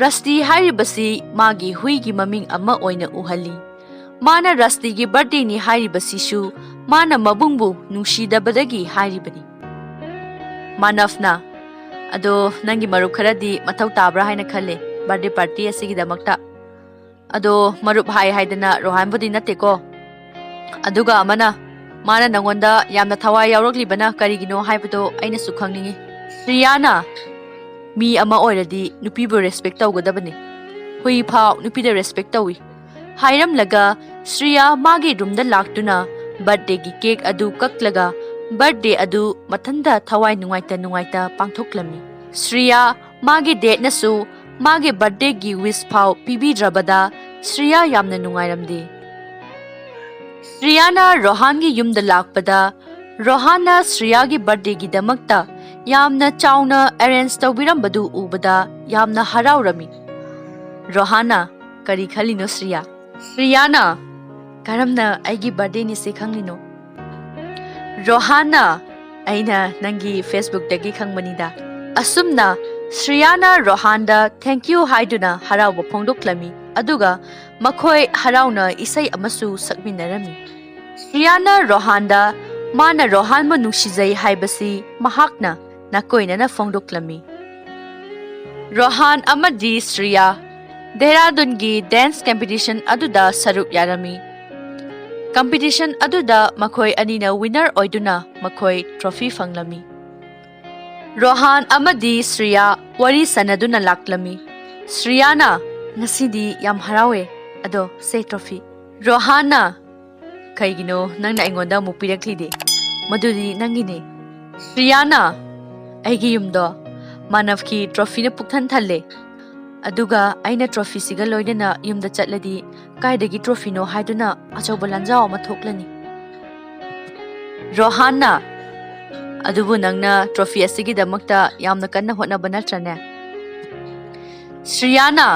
ꯔꯁꯇꯤ ꯍꯥꯏꯔꯤꯕꯁꯤ ꯃꯥꯒꯤ ꯍꯨꯏꯒꯤ ꯃꯃꯤꯡ ꯑꯃ ꯑꯣꯏꯅ ꯎꯍꯜꯂꯤ꯫ ꯃꯥꯅ ꯔꯁꯇꯤꯒꯤ birthdayꯅꯤ ꯍꯥꯏꯔꯤꯕꯁꯤꯁꯨ ꯃꯥꯅ ꯃꯕꯨꯡꯕꯨ ꯅꯨꯡꯁꯤꯗꯕꯗꯒꯤ ꯍꯥꯏꯔꯤꯕꯅꯤ꯫ ꯃꯥꯅꯕꯅ, "ꯑꯗꯣ ꯅꯪꯒꯤ ꯃꯔꯨꯞ ꯈꯔꯗꯤ ꯃꯊꯧ ꯇꯥꯕ꯭ꯔꯥ ꯍꯥꯏꯅ ꯈꯜꯂꯦ birthday party ꯑꯁꯤꯒꯤꯗꯃꯛꯇ꯫ ꯑꯗꯣ ꯃꯔꯨꯞ ꯍꯥꯏ ꯍꯥꯏꯗꯅ ꯔꯣꯍꯥꯟꯕꯨꯗꯤ ꯅꯠꯇꯦꯀꯣ꯫ ꯑꯗꯨꯒ ꯑꯃꯅ, ꯃꯥꯅ ꯅꯪꯉꯣꯟꯗ ꯌꯥꯝꯅ ꯊꯋꯥꯏ ꯌꯥꯎꯔꯛꯂꯤꯕꯅ ꯀꯔꯤꯒꯤꯅꯣ ꯍꯥꯏꯕꯗꯣ ꯑꯩꯅꯁꯨ ꯈꯪꯅꯤꯡꯏ꯫" ꯁ꯭ꯔꯤꯌꯥꯅ, "ꯃꯤ ꯑꯃ ꯑꯣꯏꯔꯗꯤ ꯅꯨꯄꯤꯕꯨ respect ꯇꯧꯒꯗꯕꯅꯤ꯫ ꯍꯨꯏ ꯐꯥꯎ ꯅꯨꯄꯤꯗ respect ꯇꯧꯏ" ꯍꯥꯏꯔꯝꯂꯒ ꯁ꯭ꯔꯤꯌꯥ ꯃꯥꯒꯤ roomꯗ ꯂꯥꯛꯇꯨꯅ birthdayꯒꯤ cake ꯑꯗꯨ ꯀꯛꯂꯒ birthday ꯑꯗꯨ ꯃꯊꯟꯇ ꯊꯋꯥꯏ ꯅꯨꯡꯉꯥꯏꯇ ꯅꯨꯡꯉꯥꯏꯇ ꯄꯥꯡꯊꯣꯛꯂꯝꯃꯤ꯫ ꯁ꯭ꯔꯤꯌꯥ ꯃꯥꯒꯤ ꯗꯦꯠꯅꯁꯨ ꯃꯥꯒꯤ ꯕꯔꯊꯗꯦꯒꯤ ꯋꯤꯁ ꯐꯥꯎ ꯄꯤꯕꯤꯗ꯭ꯔꯕꯗ ꯁ꯭ꯔꯤꯌꯥ ꯌꯥꯝꯅ ꯅꯨꯡꯉꯥꯏꯔꯝꯗꯦ꯫ ꯁ꯭ꯔꯤꯌꯥꯅ ꯔꯣꯍꯥꯟꯒꯤ ꯌꯨꯝꯗ ꯂꯥꯛꯄꯗ ꯔꯣꯍꯥꯟꯅ ꯁ꯭ꯔꯤꯌꯥꯒꯤ ꯕꯔꯊꯗꯦꯒꯤꯗꯃꯛꯇ ꯌꯥꯝꯅ ꯆꯥꯎꯅ ꯑꯦꯔꯦꯟꯖ ꯇꯧꯕꯤꯔꯝꯕꯗꯨ ꯎꯕꯗ ꯌꯥꯝꯅ ꯍꯔꯥꯎꯔꯝꯃꯤ꯫ ꯔꯣꯍꯥꯟꯅ, "ꯀꯔꯤ ꯈꯜꯂꯤꯅꯣ ꯁ꯭ꯔꯤꯌꯥ?" ꯁ꯭ꯔꯤꯌꯥꯅ, "ꯀꯔꯝꯅ ꯑꯩꯒꯤ ꯕꯔꯊꯗꯦꯅꯤ ꯁꯤ ꯈꯪꯂꯤꯅꯣ?" ꯔꯣꯍꯥꯟꯅ, "ꯑꯩꯅ ꯅꯪꯒꯤ ꯐꯦꯁꯕꯨꯛꯇꯒꯤ ꯈꯪꯕꯅꯤꯗ꯫" ꯑꯁꯨꯝꯅ ꯁ꯭ꯔꯤꯌꯥꯅ ꯔꯣꯍꯥꯟꯗ ꯊꯦꯡꯀ꯭ꯌꯨ ꯍꯥꯏꯗꯨꯅ ꯍꯔꯥꯎꯕ ꯐꯣꯡꯗꯣꯛꯂꯝꯃꯤ, ꯑꯗꯨꯒ ꯃꯈꯣꯏ ꯍꯔꯥꯎꯅ ꯏꯁꯩ ꯑꯃꯁꯨ ꯁꯛꯃꯤꯟꯅꯔꯝꯃꯤ꯫ ꯁ꯭ꯔꯤꯌꯥꯅ ꯔꯣꯍꯥꯟꯗ ꯃꯥꯅ ꯔꯣꯍꯥꯟꯕꯨ ꯅꯨꯡꯁꯤꯖꯩ ꯍꯥꯏꯕꯁꯤ ꯃꯍꯥꯛꯅ ꯅꯥꯀꯣꯏꯅꯅ ꯐꯣꯡꯗꯣꯛꯂꯝꯃꯤ꯫ ꯔꯣꯍꯥꯟ ꯑꯃꯗꯤ ꯁ꯭ꯔꯤꯌꯥ ꯗꯦꯍꯔꯥꯗꯨꯟꯒꯤ ꯗꯦꯟꯁ ꯀꯝꯄꯤꯇꯤꯁꯟ ꯑꯗꯨꯗ ꯁꯔꯨꯛ ꯌꯥꯔꯝꯃꯤ꯫ ꯀꯝꯄꯤꯇꯤꯁꯟ ꯑꯗꯨꯗ ꯃꯈꯣꯏ ꯑꯅꯤꯅ ꯋꯤꯅꯔ ꯑꯣꯏꯗꯨꯅ ꯃꯈꯣꯏ ꯇ꯭ꯔꯣꯐꯤ ꯐꯪꯂꯝꯃꯤ꯫ ꯔꯣꯍꯥꯟ ꯑꯃꯗꯤ ꯁ꯭ꯔꯤꯌꯥ ꯋꯥꯔꯤ ꯁꯥꯟꯅꯗꯨꯅ ꯂꯥꯛꯂꯝꯃꯤ꯫ ꯁ꯭ꯔꯤꯌꯥꯅ, "ꯉꯁꯤꯗꯤ ꯌꯥꯝ ꯍꯔꯥꯎꯋꯦ, ꯑꯗꯣ ꯁꯦ ꯇ꯭ꯔꯣꯐꯤ꯫" ꯔꯣꯍꯥꯟꯅ, "ꯀꯩꯒꯤꯅꯣ ꯅꯪꯅ ꯑꯩꯉꯣꯟꯗ ꯑꯃꯨꯛ ꯄꯤꯔꯛꯂꯤꯗꯤ? ꯃꯗꯨꯗꯤ ꯅꯪꯒꯤꯅꯦ꯫" ꯁ꯭ꯔꯤꯌꯥꯅ, "ꯑꯩꯒꯤ ꯌꯨꯝꯗꯣ ꯃꯥꯅꯕꯀꯤ ꯇ꯭ꯔꯣꯐꯤꯅ ꯄꯨꯛꯊꯟ ꯊꯜꯂꯦ꯫ ꯑꯗꯨꯒ ꯑꯩꯅ ꯇ꯭ꯔꯣꯐꯤꯁꯤꯒ ꯂꯣꯏꯅꯅ ꯌꯨꯝꯗ ꯆꯠꯂꯗꯤ ꯀꯥꯏꯗꯒꯤ ꯇ꯭ꯔꯣꯐꯤꯅꯣ ꯍꯥꯏꯗꯨꯅ ꯑꯆꯧꯕ ꯂꯥꯟꯖꯥꯎ ꯑꯃ ꯊꯣꯛꯂꯅꯤ꯫" ꯔꯣꯍꯥꯟꯅ, "ꯑꯗꯨꯕꯨ ꯅꯪꯅ ꯇ꯭ꯔꯣꯐꯤ ꯑꯁꯤꯒꯤꯗꯃꯛꯇ ꯌꯥꯝꯅ ꯀꯟꯅ ꯍꯣꯠꯅꯕ ꯅꯠꯇ꯭ꯔꯅꯦ?" ꯁ꯭ꯔꯤꯌꯥꯅ,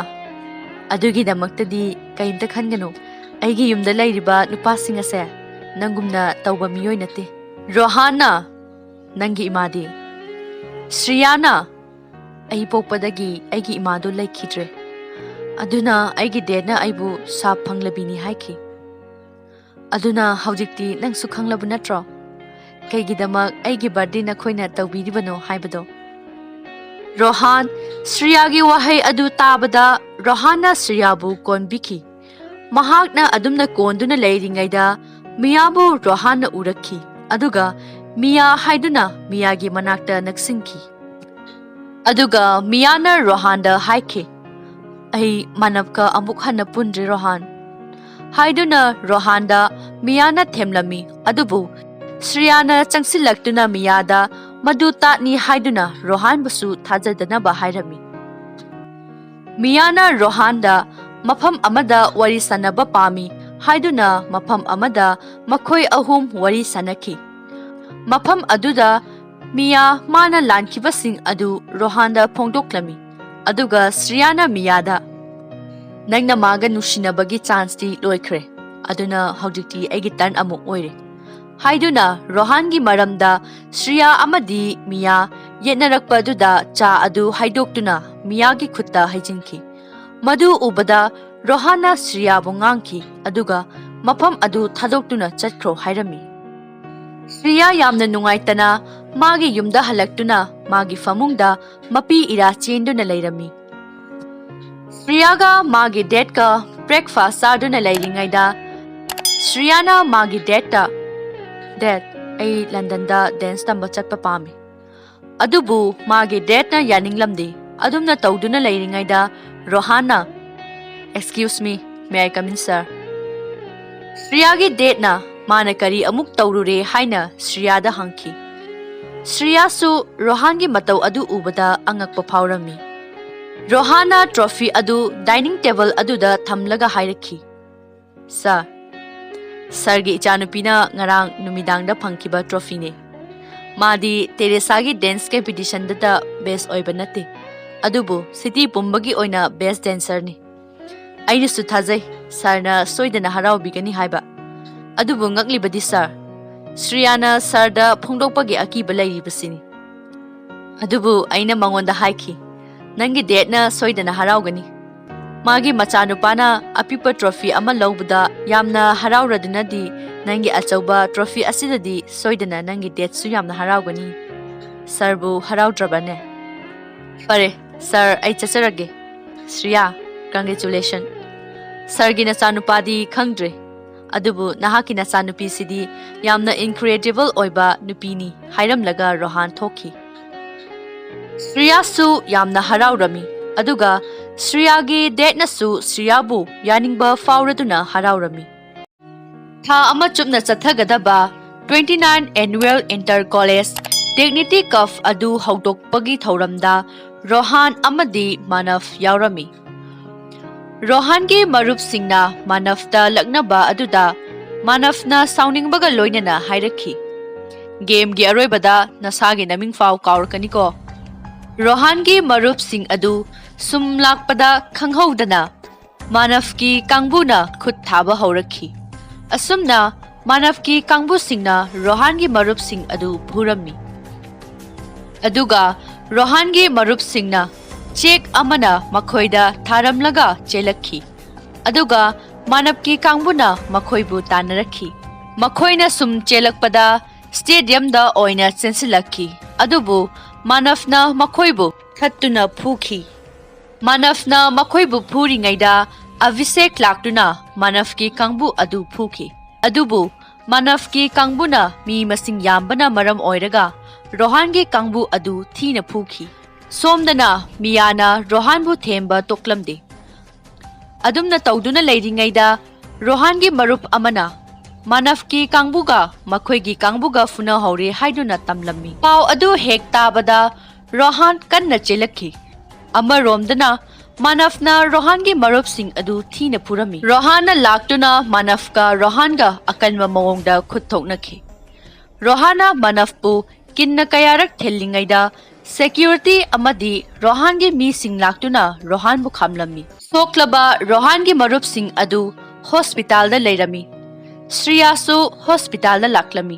"ꯑꯗꯨꯒꯤꯗꯃꯛꯇꯗꯤ ꯀꯔꯤꯝꯇ ꯈꯟꯒꯅꯨ꯫ ꯑꯩꯒꯤ ꯌꯨꯝꯗ ꯂꯩꯔꯤꯕ ꯅꯨꯄꯥꯁꯤꯡ ꯑꯁꯦ ꯅꯪꯒꯨꯝꯅ ꯇꯧꯕ ꯃꯤꯑꯣꯏ ꯅꯠꯇꯦ꯫" ꯔꯣꯍꯥꯟꯅ, "ꯅꯪꯒꯤ ꯏꯃꯥꯗꯤ?" ꯁ꯭ꯔꯤꯌꯥꯅ, "ꯑꯩ ꯄꯣꯛꯄꯗꯒꯤ ꯑꯩꯒꯤ ꯏꯃꯥꯗꯨ ꯂꯩꯈꯤꯗ꯭ꯔꯦ꯫ ꯑꯗꯨꯅ ꯑꯩꯒꯤ ꯗꯦꯗꯅ ꯑꯩꯕꯨ ꯁꯥꯞ ꯐꯪꯂꯕꯤꯅꯤ ꯍꯥꯏꯈꯤ꯫ ꯑꯗꯨꯅ ꯍꯧꯖꯤꯛꯇꯤ ꯅꯪꯁꯨ ꯈꯪꯂꯕ ꯅꯠꯇ꯭ꯔꯣ? ꯀꯩꯒꯤꯗꯃꯛ ꯑꯩꯒꯤ ꯕꯥꯔꯗꯦ ꯅꯈꯣꯏꯅ ꯇꯧꯕꯤꯔꯤꯕꯅꯣ ꯍꯥꯏꯕꯗꯣ?" ꯔꯣꯍꯥꯟ, ꯁ꯭ꯔꯤꯌꯥꯒꯤ ꯋꯥꯍꯩ ꯑꯗꯨ ꯇꯥꯕꯗ ꯔꯣꯍꯥꯟꯅ ꯁ꯭ꯔꯤꯌꯥꯕꯨ ꯀꯣꯟꯕꯤꯈꯤ꯫ ꯃꯍꯥꯛꯅ ꯑꯗꯨꯝꯅ ꯀꯣꯟꯗꯨꯅ ꯂꯩꯔꯤꯉꯩꯗ ꯃꯤꯌꯥꯕꯨ ꯔꯣꯍꯥꯟꯅ ꯎꯔꯛꯈꯤ, ꯑꯗꯨꯒ ꯃꯤꯌꯥ ꯍꯥꯏꯗꯨꯅ ꯃꯤꯌꯥꯒꯤ ꯃꯅꯥꯛꯇ ꯅꯛꯁꯤꯟꯈꯤ꯫ ꯑꯗꯨꯒ ꯃꯤꯌꯥꯅ ꯔꯣꯍꯥꯟꯗ ꯍꯥꯏꯈꯤ, "ꯑꯩ ꯃꯥꯅꯕꯀ ꯑꯃꯨꯛ ꯍꯟꯅ ꯄꯨꯟꯗ꯭ꯔꯤ, ꯔꯣꯍꯥꯟ," ꯍꯥꯏꯗꯨꯅ ꯔꯣꯍꯥꯟꯗ ꯃꯤꯌꯥꯅ ꯊꯦꯝꯂꯝꯃꯤ꯫ ꯑꯗꯨꯕꯨ ꯁ꯭ꯔꯤꯌꯥꯅ ꯆꯪꯁꯤꯜꯂꯛꯇꯨꯅ ꯃꯤꯌꯥꯗ ꯃꯗꯨ ꯇꯥꯠꯅꯤ ꯍꯥꯏꯗꯨꯅ ꯔꯣꯍꯥꯟꯕꯨꯁꯨ ꯊꯥꯖꯗꯅꯕ ꯍꯥꯏꯔꯝꯃꯤ꯫ ꯃꯤꯌꯥꯅ ꯔꯣꯍꯥꯟꯗ ꯃꯐꯝ ꯑꯃꯗ ꯋꯥꯔꯤ ꯁꯥꯟꯅꯕ ꯄꯥꯝꯃꯤ ꯍꯥꯏꯗꯨꯅ ꯃꯐꯝ ꯑꯃꯗ ꯃꯈꯣꯏ ꯑꯍꯨꯝ ꯋꯥꯔꯤ ꯁꯥꯟꯅꯈꯤ꯫ ꯃꯐꯝ ꯑꯗꯨꯗ ꯃꯤꯌꯥ ꯃꯥꯅ ꯂꯥꯟꯈꯤꯕꯁꯤꯡ ꯑꯗꯨ ꯔꯣꯍꯥꯟꯗ ꯐꯣꯡꯗꯣꯛꯂꯝꯃꯤ꯫ ꯑꯗꯨꯒ ꯁ꯭ꯔꯤꯌꯥꯅ ꯃꯤꯌꯥꯗ, "ꯅꯪꯅ ꯃꯥꯒ ꯅꯨꯡꯁꯤꯅꯕꯒꯤ ꯆꯥꯟꯁꯇꯤ ꯂꯣꯏꯈ꯭ꯔꯦ, ꯑꯗꯨꯅ ꯍꯧꯖꯤꯛꯇꯤ ꯑꯩꯒꯤ ꯇꯔꯟ ꯑꯃꯨꯛ ꯑꯣꯏꯔꯦ" ꯍꯥꯏꯗꯨꯅ ꯔꯣꯍꯥꯟꯒꯤ ꯃꯔꯝꯗ ꯁ꯭ꯔꯤꯌꯥ ꯑꯃꯗꯤ ꯃꯤꯌꯥ ꯌꯦꯠꯅꯔꯛꯄ ꯑꯗꯨꯗ ꯆꯥ ꯑꯗꯨ ꯍꯩꯗꯣꯛꯇꯨꯅ ꯃꯤꯌꯥꯒꯤ ꯈꯨꯠꯇ ꯍꯩꯖꯤꯟꯈꯤ꯫ ꯃꯗꯨ ꯎꯕꯗ ꯔꯣꯍꯥꯟꯅ ꯁ꯭ꯔꯤꯌꯥꯕꯨ ꯉꯥꯡꯈꯤ, ꯑꯗꯨꯒ ꯃꯐꯝ ꯑꯗꯨ ꯊꯥꯗꯣꯛꯇꯨꯅ ꯆꯠꯈ꯭ꯔꯣ ꯍꯥꯏꯔꯝꯃꯤ꯫ ꯁ꯭ꯔꯤꯌꯥ ꯌꯥꯝꯅ ꯅꯨꯡꯉꯥꯏꯇꯅ ꯃꯥꯒꯤ ꯌꯨꯝꯗ ꯍꯜꯂꯛꯇꯨꯅ ꯃꯥꯒꯤ ꯐꯃꯨꯡꯗ ꯃꯄꯤ ꯏꯔꯥ ꯆꯦꯟꯗꯨꯅ ꯂꯩꯔꯝꯃꯤ꯫ ꯁ꯭ꯔꯤꯌꯥꯒ ꯃꯥꯒꯤ ꯗꯦꯠꯀ ꯕ꯭ꯔꯦꯛꯐꯥꯁ ꯆꯥꯗꯨꯅ ꯂꯩꯔꯤꯉꯩꯗ ꯁ꯭ꯔꯤꯌꯥꯅ ꯃꯥꯒꯤ ꯗꯦꯠꯇ, "ꯗꯦꯠ, ꯑꯩ ꯂꯟꯗꯟꯗ ꯗꯦꯟꯁ ꯇꯝꯕ ꯆꯠꯄ ꯄꯥꯝꯃꯤ"꯫ ꯑꯗꯨꯕꯨ ꯃꯥꯒꯤ ꯗꯦꯠꯅ ꯌꯥꯅꯤꯡꯂꯝꯗꯦ꯫ ꯑꯗꯨꯝꯅ ꯇꯧꯗꯨꯅ ꯂꯩꯔꯤꯉꯩꯗ ꯔꯣꯍꯥꯟꯅ, "Excuse me, may I come in, sir?" ꯁ꯭ꯔꯤꯌꯥꯒꯤ ꯗꯦꯠꯅ ꯃꯥꯅ ꯀꯔꯤ ꯑꯃꯨꯛ ꯇꯧꯔꯨꯔꯦ ꯍꯥꯏꯅ ꯁ꯭ꯔꯤꯌꯥꯗ ꯍꯪꯈꯤ꯫ ꯁ꯭ꯔꯤꯌꯥꯁꯨ ꯔꯣꯍꯥꯟꯒꯤ ꯃꯇꯧ ꯑꯗꯨ ꯎꯕꯗ ꯑꯉꯛꯄ ꯐꯥꯎꯔꯝꯃꯤ꯫ ꯔꯣꯍꯥꯟꯅ ꯇ꯭ꯔꯣꯐꯤ ꯑꯗꯨ ꯗꯥꯏꯅꯤꯡ ꯇꯦꯕꯜ ꯑꯗꯨꯗ ꯊꯝꯂꯒ ꯍꯥꯏꯔꯛꯈꯤ, "ꯁꯥꯔ, ꯁꯥꯔꯒꯤ ꯏꯆꯥꯅꯨꯄꯤꯅ ꯉꯔꯥꯡ ꯅꯨꯃꯤꯗꯥꯡꯗ ꯐꯪꯈꯤꯕ ꯇ꯭ꯔꯣꯐꯤꯅꯤ꯫ ꯃꯥꯗꯤ ꯇꯦꯔꯦꯁꯥꯒꯤ ꯗꯦꯟꯁ ꯀꯝꯄꯤꯇꯤꯁꯟꯗꯇ ꯕꯦꯁ ꯑꯣꯏꯕ ꯅꯠꯇꯦ, ꯑꯗꯨꯕꯨ ꯁꯤꯇꯤ ꯄꯨꯝꯕꯒꯤ ꯑꯣꯏꯅ ꯕꯦꯁ ꯗꯦꯟꯁꯔꯅꯤ꯫ ꯑꯩꯅꯁꯨ ꯊꯥꯖꯩ ꯁꯥꯔꯅ ꯁꯣꯏꯗꯅ ꯍꯔꯥꯎꯕꯤꯒꯅꯤ ꯍꯥꯏꯕ꯫ ꯑꯗꯨꯕꯨ ꯉꯛꯂꯤꯕꯗꯤ ꯁꯥꯔ, ꯁ꯭ꯔꯤꯌꯥꯅ ꯁꯥꯔꯗ ꯐꯣꯡꯗꯣꯛꯄꯒꯤ ꯑꯀꯤꯕ ꯂꯩꯔꯤꯕꯁꯤꯅꯤ꯫ ꯑꯗꯨꯕꯨ ꯑꯩꯅ ꯃꯉꯣꯟꯗ ꯍꯥꯏꯈꯤ, ꯅꯪꯒꯤ ꯗꯦꯠꯅ ꯁꯣꯏꯗꯅ ꯍꯔꯥꯎꯒꯅꯤ꯫ ꯃꯥꯒꯤ ꯃꯆꯥꯅꯨꯄꯥꯅ ꯑꯄꯤꯛꯄ ꯇ꯭ꯔꯣꯐꯤ ꯑꯃ ꯂꯧꯕꯗ ꯌꯥꯝꯅ ꯍꯔꯥꯎꯔꯗꯨꯅꯗꯤ ꯅꯪꯒꯤ ꯑꯆꯧꯕ ꯇ꯭ꯔꯣꯐꯤ ꯑꯁꯤꯗꯗꯤ ꯁꯣꯏꯗꯅ ꯅꯪꯒꯤ ꯗꯦꯠꯁꯨ ꯌꯥꯝꯅ ꯍꯔꯥꯎꯒꯅꯤ꯫ ꯁꯥꯔꯕꯨ ꯍꯔꯥꯎꯗ꯭ꯔꯕꯅꯦ?" "ꯐꯔꯦ, ꯁꯥꯔ, ꯑꯩ ꯆꯠꯆꯔꯒꯦ꯫ ꯁ꯭ꯔꯤꯌꯥ, congratulation꯫ ꯁꯥꯔꯒꯤ ꯅꯆꯥꯅꯨꯄꯥꯗꯤ ꯈꯪꯗ꯭ꯔꯦ, ꯑꯗꯨꯕꯨ ꯅꯍꯥꯛꯀꯤ ꯅꯆꯥꯅꯨꯄꯤꯁꯤꯗꯤ ꯌꯥꯝꯅ incredible ꯑꯣꯏꯕ ꯅꯨꯄꯤꯅꯤ" ꯍꯥꯏꯔꯝꯂꯒ ꯔꯣꯍꯥꯟ ꯊꯣꯛꯈꯤ꯫ ꯁ꯭ꯔꯤꯌꯥꯁꯨ ꯌꯥꯝꯅ ꯍꯔꯥꯎꯔꯝꯃꯤ, ꯑꯗꯨꯒ ꯁ꯭ꯔꯤꯌꯥꯒꯤ ꯗꯦꯠꯅꯁꯨ ꯁ꯭ꯔꯤꯌꯥꯕꯨ ꯌꯥꯅꯤꯡꯕ ꯐꯥꯎꯔꯗꯨꯅ ꯍꯔꯥꯎꯔꯝꯃꯤ꯫ ꯊꯥ ꯑꯃ ꯆꯨꯞꯅ ꯆꯠꯊꯒꯗꯕ twenty nine Annual Inter College Dignity Cup ꯑꯗꯨ ꯍꯧꯗꯣꯛꯄꯒꯤ ꯊꯧꯔꯝꯗ ꯔꯣꯍꯥꯟ ꯑꯃꯗꯤ ꯃꯥꯅꯕ ꯌꯥꯎꯔꯝꯃꯤ꯫ ꯔꯣꯍꯥꯟꯒꯤ ꯃꯔꯨꯞꯁꯤꯡꯅ ꯃꯥꯅꯕꯇ ꯂꯛꯅꯕ ꯑꯗꯨꯗ ꯃꯥꯅꯕꯅ ꯁꯥꯎꯅꯤꯡꯕꯒ ꯂꯣꯏꯅꯅ ꯍꯥꯏꯔꯛꯈꯤ, "Game ꯒꯤ ꯑꯔꯣꯏꯕꯗ ꯅꯁꯥꯒꯤ ꯅꯃꯤꯡ ꯐꯥꯎ ꯀꯥꯎꯔꯛꯀꯅꯤꯀꯣ"꯫ ꯔꯣꯍꯥꯟꯒꯤ ꯃꯔꯨꯞꯁꯤꯡ ꯑꯗꯨ ꯁꯨꯝ ꯂꯥꯛꯄꯗ ꯈꯪꯍꯧꯗꯅ ꯃꯥꯅꯕꯀꯤ ꯀꯥꯡꯕꯨꯅ ꯈꯨꯠ ꯊꯥꯕ ꯍꯧꯔꯛꯈꯤ꯫ ꯑꯁꯨꯝꯅ ꯃꯥꯅꯕꯀꯤ ꯀꯥꯡꯕꯨꯁꯤꯡꯅ ꯔꯣꯍꯥꯟꯒꯤ ꯃꯔꯨꯞꯁꯤꯡ ꯑꯗꯨ ꯐꯨꯔꯝꯃꯤ꯫ ꯑꯗꯨꯒ ꯔꯣꯍꯥꯟꯒꯤ ꯃꯔꯨꯞꯁꯤꯡꯅ ꯆꯦꯛ ꯑꯃꯅ ꯃꯈꯣꯏꯗ ꯊꯥꯔꯝꯂꯒ ꯆꯦꯜꯂꯛꯈꯤ꯫ ꯑꯗꯨꯒ ꯃꯥꯅꯕꯀꯤ ꯀꯥꯡꯕꯨꯅ ꯃꯈꯣꯏꯕꯨ ꯇꯥꯟꯅꯔꯛꯈꯤ꯫ ꯃꯈꯣꯏꯅ ꯁꯨꯝ ꯆꯦꯜꯂꯛꯄꯗ stadium ꯗ ꯑꯣꯏꯅ ꯆꯦꯟꯁꯤꯜꯂꯛꯈꯤ꯫ ꯑꯗꯨꯕꯨ ꯃꯥꯅꯕꯅ ꯃꯈꯣꯏꯕꯨ ꯊꯠꯇꯨꯅ ꯐꯨꯈꯤ꯫ ꯃꯥꯅꯕꯅ ꯃꯈꯣꯏꯕꯨ ꯐꯨꯔꯤꯉꯩꯗ ꯑꯚꯤꯁꯦꯛ ꯂꯥꯛꯇꯨꯅ ꯃꯥꯅꯕꯀꯤ ꯀꯥꯡꯕꯨ ꯑꯗꯨ ꯐꯨꯈꯤ꯫ ꯑꯗꯨꯕꯨ ꯃꯥꯅꯕꯀꯤ ꯀꯥꯡꯕꯨꯅ ꯃꯤ ꯃꯁꯤꯡ ꯌꯥꯝꯕꯅ ꯃꯔꯝ ꯑꯣꯏꯔꯒ ꯔꯣꯍꯥꯟꯒꯤ ꯀꯥꯡꯕꯨ ꯑꯗꯨ ꯊꯤꯅ ꯐꯨꯈꯤ꯫ ꯁꯣꯝꯗꯅ ꯃꯤꯌꯥꯅ ꯔꯣꯍꯥꯟꯕꯨ ꯊꯦꯝꯕ ꯇꯣꯛꯂꯝꯗꯦ꯫ ꯑꯗꯨꯝꯅ ꯇꯧꯗꯨꯅ ꯂꯩꯔꯤꯉꯩꯗ ꯔꯣꯍꯥꯟꯒꯤ ꯃꯔꯨꯞ ꯑꯃꯅ ꯃꯥꯅꯕꯀꯤ ꯀꯥꯡꯕꯨꯒ ꯃꯈꯣꯏꯒꯤ ꯀꯥꯡꯕꯨꯒ ꯐꯨꯅꯍꯧꯔꯦ ꯍꯥꯏꯗꯨꯅ ꯇꯝꯂꯝꯃꯤ꯫ ꯄꯥꯎ ꯑꯗꯨ ꯍꯦꯛ ꯇꯥꯕꯗ ꯔꯣꯍꯥꯟ ꯀꯟꯅ ꯆꯦꯜꯂꯛꯈꯤ꯫ ꯑꯃꯔꯣꯝꯗꯅ ꯃꯥꯅꯕꯅ ꯔꯣꯍꯥꯟꯒꯤ ꯃꯔꯨꯞꯁꯤꯡ ꯑꯗꯨ ꯊꯤꯅ ꯐꯨꯔꯝꯃꯤ꯫ ꯔꯣꯍꯥꯟꯅ ꯂꯥꯛꯇꯨꯅ ꯃꯥꯅꯕꯀ ꯔꯣꯍꯥꯟꯒ ꯑꯀꯟꯕ ꯃꯑꯣꯡꯗ ꯈꯨꯠ ꯊꯣꯛꯅꯈꯤ꯫ ꯔꯣꯍꯥꯟꯅ ꯃꯥꯅꯕꯄꯨ ꯀꯤꯟꯅ ꯀꯌꯥꯔꯛ ꯊꯤꯜꯂꯤꯉꯩꯗ security ꯑꯃꯗꯤ ꯔꯣꯍꯥꯟꯒꯤ ꯃꯤꯁꯤꯡ ꯂꯥꯛꯇꯨꯅ ꯔꯣꯍꯥꯟꯕꯨ ꯈꯥꯝꯂꯝꯃꯤ꯫ ꯁꯣꯛꯂꯕ ꯔꯣꯍꯥꯟꯒꯤ ꯃꯔꯨꯞꯁꯤꯡ ꯑꯗꯨ hospital ꯗ ꯂꯩꯔꯝꯃꯤ꯫ ꯁ꯭ꯔꯤꯌꯥꯁꯨ hospital ꯗ ꯂꯥꯛꯂꯝꯃꯤ꯫